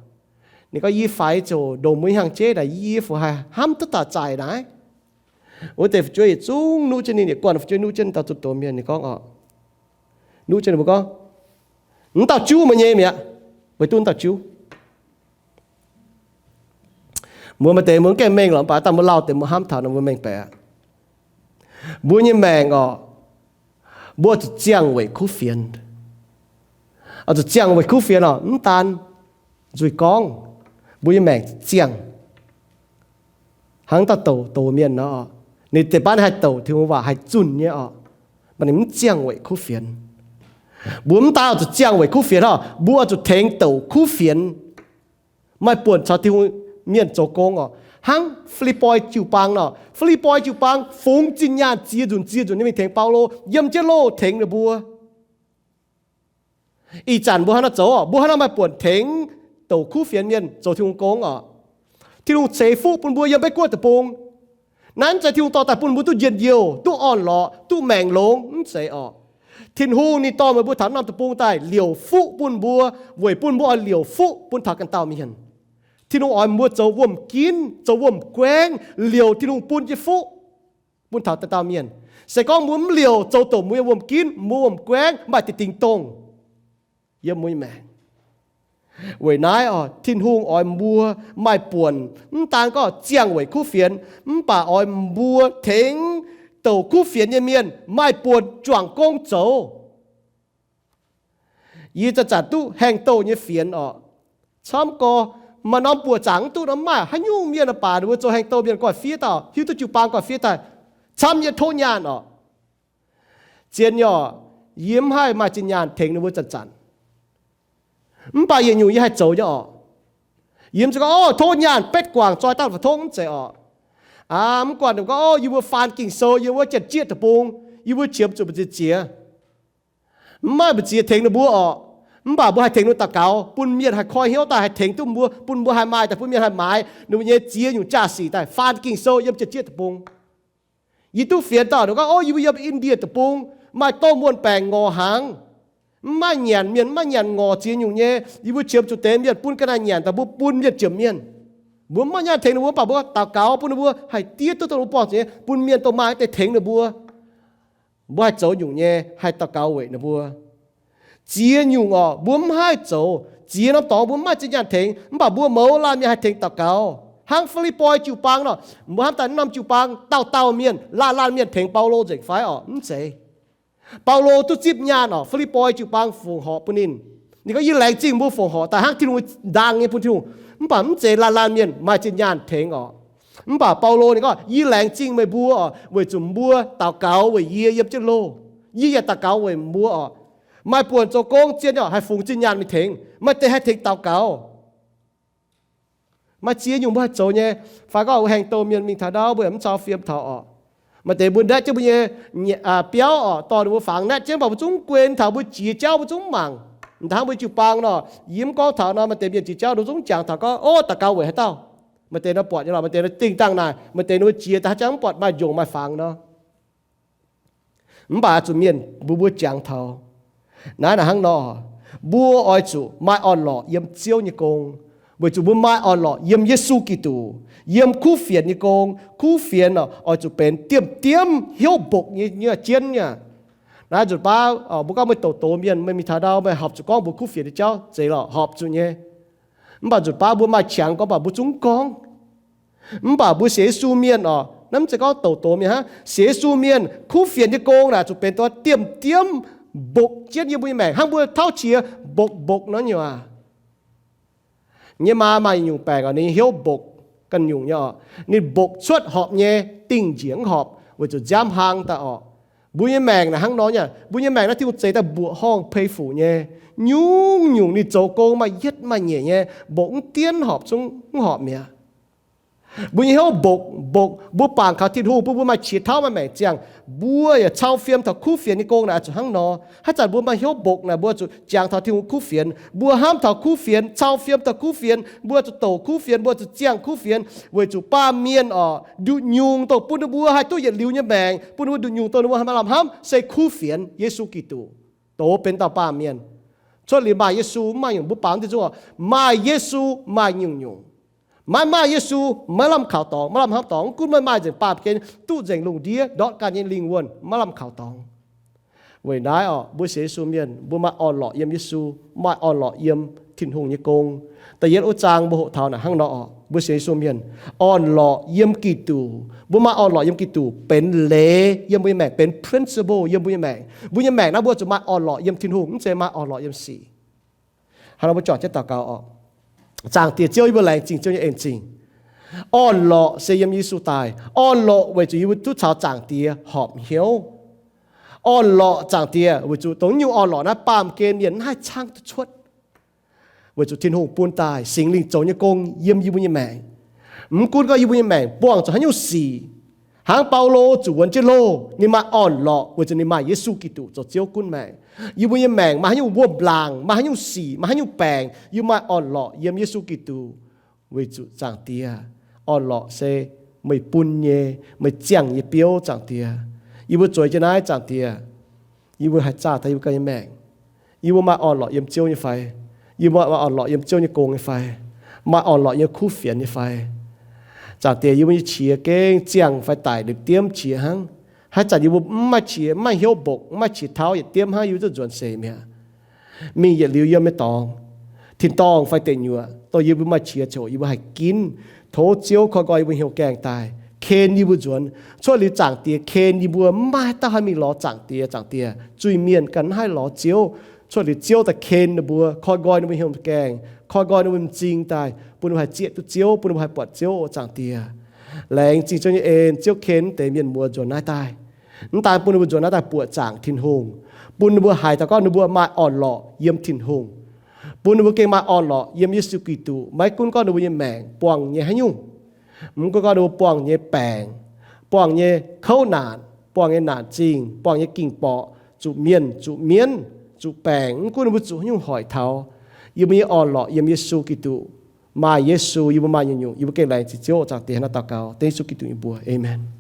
Ninh gorngv, yie faix ziouc ndongc mbuo hnyangx-jeiv naaic, yie fungc haih hnamv duqv taux zaaic naaic. Wuov deix fu'jueiv yietc zungv nuqv jienv ninh, yietc guanh fu'jueiv nuqv jienv dauh zunh doz mienh. Ninh gorngv orqc, nuqv jienv ninh mbuo gorngv, mv dauh juv meih nyei mi'aqv. Weic duqv mv dauh juv. Mbuo maaih deix mbuo mv gaengh mengh lorqc, mv baac daaih mbuo lauh deix mbuo hnamv taux nor mbuo mengh baeqc. Mbuo nyei maengc orqc, mbuo zuqc ziangh weic kuv fienx. Zuqc ziangh weic kuv fienx orqc, mv daan nzuih gorngv, mbuo nyei maengc zuqc ziangh. Hnangv dauh douc doz mienh nor, ninh deix baav ninh haih douc Tin-Hungh waac haih zunh nyei orqc, mv baac ninh mv ziangh weic kuv fienx. Mbuo mv daan zuqc ziangh weic kuv fienx orqc, mbuo zuqc tengx douc kuv fienx, maaih buonc caux Tin-Hungh mienh zoux gong orqc. Hnangv Fi^lipv^poi jiu-baang nor, Fi^lipv^poi jiu-baang fungx zinh nyaanh ziex nzunc ziex nzunc nyei mingh tengx Baulo, yiem jienv loh tengx ninh mbuo. Ih zanc mbuo hnangv nor zoux orqc, mbuo hnangv nor maaih buonc tengx douc kuv fienx mienh zoux Tin-Hungh gong orqc. Tin-Hungh ceix fuqv bun mbuo yiem Meiv Guoqv deic-bung. Naaiv mv zeiz Tin-Hungh dorh daaih bun mbuo duqv njien-youh, duqv orn-lorqc, duqv maengc longx, mv zeiz orqc. Tin-Hungh ninh dorh meih mbuo taux norm deic-bung daaih liouc fuqv bun mbuo, weic bun mbuo oix liouc fuqv bun taux ganh dauh mienh. Tin-Hungh oix mbuo zoux wuom-ginv, zoux wuom-guaengv, liouc Tin-Hungh bun nyei fuqv bun taux dauh dauh mienh. Se gorngv mbuo mv liouc zoux douc mbuo nyei wuom-ginv, mbuo wuom-guaengv maaih deix dingc dongh yiem mbuo nyei maengc. Weic naaiv orqc, Tin-Hungh oix mbuo maaih buonc, mv daan gorngv ziangh weic kuv fienx, mv baac oix mbuo tengx douc kuv fienx nyei mienh maaih buonc juangc gong zoux. Yie zanc-zanc duqv haengh douh nyei fienx orqc. Camv gorx, maaih norm buoqc zaangc mv duqv nor, maaih haaix nyungc mienh baac ninh mbuo zoux haengh douh mienh gorx-fiev dauh, hiuv duqv jiu-baang gorx-fiev daaih, camv nyei tov nyaanh orqc. Zien nyei orqc, yie mv haih maaih zinh nyaanh tengx ninh mbuo zanc-zanc. Mv baac yietc nyungc yie haih zoux nyei orqc. Yie mv zeiz gorngv, Ov, tov nyaanh betv guangc zoi daaih fa'tongv, mv zeiz orqc. Aa, mv guangc ninh gorngv, Ov, yie mbuo faan Ging-Sou, yie mbuo janx-jieqv deic-bung, yie mbuo qiemx zuqc mbu'ziex ziex. Mv maaih mbu'ziex tengx ninh mbuo orqc. Mv baac mbuo haih tengx ninh daux gaux, bun mienh haih koi hnyouv daaih haih tengx duqv mbuo, bun mbuo haih maaih daaih, bun mienh haih maaiz ninh mbuo nyei ziex nyungc jaa-sic daaih faan Ging-Sou yiem janx-jieqv deic-bung. Yie duqv fienx dauh ninh gorngv, Ov, yie mbuo yiem Indie deic-bung maaih dongh muonh baengc ngorc hnaangx, mv maaih nyanc, mienh mv maaih nyanc, ngorc ziex nyungc nyei. Yie mbuo qiemx zuqc deix mienh bun ga'naaiv nyanc daaih mbuo bun mienh jomc mienh. Mbuo mv maaih nyaanh tengx ninh mbuo, mv baac mbuo daux gaux bun ninh mbuo haih diev duqv dongh ninh mbuo buangh zuqc nyei, bun mienh dongh maaih deix tengx ninh mbuo. Mbuo haih zoux nyungc nyei, haih daux gaux weic ninh mbuo. Ziex nyungc orqc, mbuo mv haih zoux. Ziex norm dorngx mbuo mv maaih zinh nyaanh tengx, mv baac mbuo mouz laanh mienh haih tengx daux gaux. Hnangv Fi^lipv^poi jiu-baang nor, mbuo hnamv daaih norm jiu-baang dauh dauh mienh, laanh laanh mienh tengx Baulo nzengc fai orqc? Mv zeiz. Baulo duqv zipv nyaanh orqc, Fi^lipv^poi jiu-baang fongc horc bun ninh. Ninh gorngv, Yie laengz zingh mbuo fongc horc daaih hnangv Tin-Hungh ndaang nyei bun Tin-Hungh. Mv baac mv zeiz laanh laanh mienh maaih zinh nyaanh tengx orqc. Mv baac Baulo ninh gorngv, Yie laengz zingh meih mbuo orqc, weic zuqc mbuo daux gaux weic yie yiem jienv loh. Yie yaac daux gaux weic mbuo orqc. Maaih buonc zoux gong zien orqc, haih fungx zinh nyaanh mingh tengx, maaih deix haih tengx daux gaux. Maaih ziex nyungc mbuo haih zoux nyei. Fai gorngv haengh douh mienh mingh taux ndau, mbuo yaac mv cau fiem taux orqc. Maaih deix mbuo naetv jienv mbuo nyei biauv orqc, dorh ninh mbuo fangx naetv jienv, mv baac mbuo zungv guei taux, mbuo jiex jauv mbuo zungv mangc. Mv daan hnangv mbuo jiu-baang nor, yie mv gorngv taux nor, maaih deix mienh jiex jauv ninh zungv jangx taux gorngv, Ov, daux gaux weic haaix dauh? Maaih deix nor buatc nyei lorqc, maaih deix nor dingh dangh naaic, maaih deix ninh mbuo jiex daaih haaix jangx mv buatc maaih njongc maaih fangx nor. Mv baac zuqc mienh mbuo, mbuo jangx taux. Naaiv naaic hnangv nor, mbuo oix zuqc maaih orn-lorqc yiem Ziouv nyei gong, weic zuqc mbuo maaih orn-lorqc yiem Yesu Giduc, yiem kuv fienx nyei gong. Kuv fienx oix zuqc benx diemv-diemv hnyouv mbokc nyei, nyei jienv nyei. Naaiv nzunc baav mbuo gorngv meih douc doz mienh, meih mingh taux ndau meih horpc zuqc gorngv mbuox kuv fienx nyei jauv, zeiz lorqc, horpc zuqc nyei. Mv baac nzunc baav mbuo maaih qangx gorngv, mv baac mbuo zungv mv gorngv. Mv baac mbuo sienx Yesu mienh orqc, naaiv mv zeiz gorngv douc doz mienh hnangv. Sienx Yesu mienh, kuv fienx nyei gong naaic zuqc benx dongh diemv-diemv mbokc jienv yiem mbuo nyei maengc hnangv mbuo tauv qiex mbokc mbokc nor nyei aac. Nyei maa maaih nyungc baengc orqc, ninh nyei hnyouv mbokc ganh nyungc nyei orqc. Ninh mbokc cuotv horpc nyei, dingh njiec mv horpc weic zuqc nziaamv hlang daaih orqc. Mbuo nyei maengc naaic hnangv nor nyei. Mbuo nyei maengc naaiv Tin-Hungh zeix daaih mbuoqc horngh pei fuc nyei. Nyungc-nyungc ninh zoux gong maaih yietv maaih nyeic nyei, mbokc mv dienv horpc zungv mv horpc mi'aqv. Mbuo nyei hnyouv mbokc, mbokc, mbuo bangc kaux Tin-Hungh bun mbuo maaih qiex tauv maaih maengc ziangh, mbuo yaac cau fiem taux kuv fienx nyei gong naaic zuqc hnangv nor. Haaix zanc mbuo maaih hnyouv mbokc naaic, mbuo zuqc jangx taux Tin-Hungh kuv fienx. Mbuo hnamv taux kuv fienx, cau fiem taux kuv fienx, mbuo zuqc douc kuv fienx, mbuo zuqc ziangh kuv fienx, weic zuqc baamh mienh orqc, nduqc nyungc dongh bun ninh mbuo haih duqv yietc liuz nyei maengc, bun ninh mbuo nduqc nyungc dongh ninh mbuo haih maaih lamh hnamv, se kuv fienx Yesu Giduc doz benx dauh baamh mienh. Cuotv liuz maaih Yesu, mv maaih nyungc. Mbuo bangc diuh nzung orqc, maaih Yesu maaih nyungc-nyungc. Maiv maaih Yesu, maiv lamh kaux dorngx, maiv lamh hnamv dorngx. Mv gunv meih maaih nzengc baamh gen, duqv nzengc lungh ndiev, ndortv ganh nyei lingh wuonh, maiv lamh kaux dorngx. Weic naaiv orqc, mbuo sienx Yesu mienh, mbuo maaih orn-lorqc yiem Yesu, maaih orn-lorqc yiem Tin-Hungh nyei gong. Da'yietv wuov zaang mbuo hoqc taux naaic hnangv nor orqc, mbuo sienx Yesu mienh, orn-lorqc yiem Giduc. Mbuo maaih orn-lorqc yiem Giduc benx leiz yiem mbuo nyei maengc, benx principle yiem mbuo nyei maengc. Mbuo nyei maengc naaiv mbuo zuqc maaih orn-lorqc yiem Tin-Hungh, mv zeiz maaih orn-lorqc yiem sic. Hnangv nor mbuo juangc jienv daux gaux orqc. Zaangc Diex Ziouv, yie mbuo laengz zingh Ziouv nyei en zingh. Orn-lorqc se yiem Yesu daaih. Orn-lorqc weic zuqc yie mbuo duqv caux Zaangc Diex horpc hnyouv. Orn-lorqc, Zaangc Diex, weic zuqc dongh nyungc orn-lorqc naaiv baamh gen mienh mv haih caangv duqv cuotv. Weic zuqc Tin-Hungh bun daaih Singx Lingh zoux nyei gong yiem yie mbuo nyei maengc. Mv gunv gorngv yie mbuo nyei maengc buangh zuqc haaix nyungc sic, hnangv Baulo zuqc wuonx jienv loh, ninh maaih orn-lorqc weic zuqc ninh maaih Yesu Giduc zoux Ziouv gunv maengc. Yie mbuo nyei maengc maaih haaix nyungc wuom-laangc, maaih haaix nyungc sic, maaih haaix nyungc baengc, yie maaih orn-lorqc yiem Yesu Giduc. Weic zuqc Zaangc Diex, orn-lorqc se meih bun nyei, meih ziangh nyei biouv, Zaangc Diex. Yie mbuo zueiz jienv naaiv, Zaangc Diex, yie mbuo haih zaah taux yie mbuo ganh nyei maengc. Yie mbuo maaih orn-lorqc yiem Ziouv nyei fai? Yie mbuo maaih orn-lorqc yiem Ziouv nyei gong nyei fai? Maaih orn-lorqc yiem kuv fienx nyei fai? Zaangc Diex, yie mbuo nyei qiex gengh ziangh fai daic, liepc diemv qiex hnangv. Haaix zanc yie mbuo mv maaih qiex, mv maaih hnyouv mbokc, mv maaih qiex tauv, yietc diemv hnangv, yie mbuo zuqc nzuonx seix mi'aqv. Mingh yietc liuz yiem nyei dorngx, tin-dorngh fai deic nyuoqc, dongh yie mbuo maaih qiex ziouc yie mbuo haih ginv. Tov Ziouv koi nqoi yie mbuo hnyouv gaengh daaih, ken yie mbuo nzuonx. Cuotv liuz Zaangc Diex ken yie mbuo, mv maaih dauh haih mingh lorz Zaangc Diex. Zaangc Diex, zuiz-mienh ganh mv haih lorz Ziouv. Cuotv liuz Ziouv daaih ken ninh mbuo, koi nqoi ninh mbuo nyei gaengh, koi nqoi ninh mbuo m'zing daaih, bun ninh mbuo haih zieqv duqv Ziouv, bun ninh mbuo haih buatc Ziouv. O Zaangc Diex, laengz zingh Ziouv nyei en. Ziouv ken mv deix mienh muoz nzuonx naaiv daaih, mv daan bun ninh mbuo nzuonx naaiv daaih buoqc zaangc Tin-Hungh, bun ninh mbuo haiz dauh gorngv ninh mbuo maaih orn-lorqc yiem Tin-Hungh, bun ninh mbuo gengh maaih orn-lorqc yiem Yesu Giduc, maiv gunv gorngv ninh mbuo nyei maengc buangh nyei haaix nyungc, mv gunv gorngv ninh mbuo buangh nyei baengc, buangh nyei kouv naanc, buangh nyei naanc zingh, buangh nyei ging-borqc, zuqc mienh, zuqc mienv, zuqc baengc, mv gunv ninh mbuo zuqc haaix nyungc hoic taux, yie mbuo nyei orn-lorqc yiem Yesu Giduc. Maaih Yesu, yie mbuo maaih nyungc-nyungc, yie mbuo gengh laengz zingh Ziouv. O Zaangc Diex, naaiv daux gaux dengv Yesu Giduc nyei mbuox. Aamen.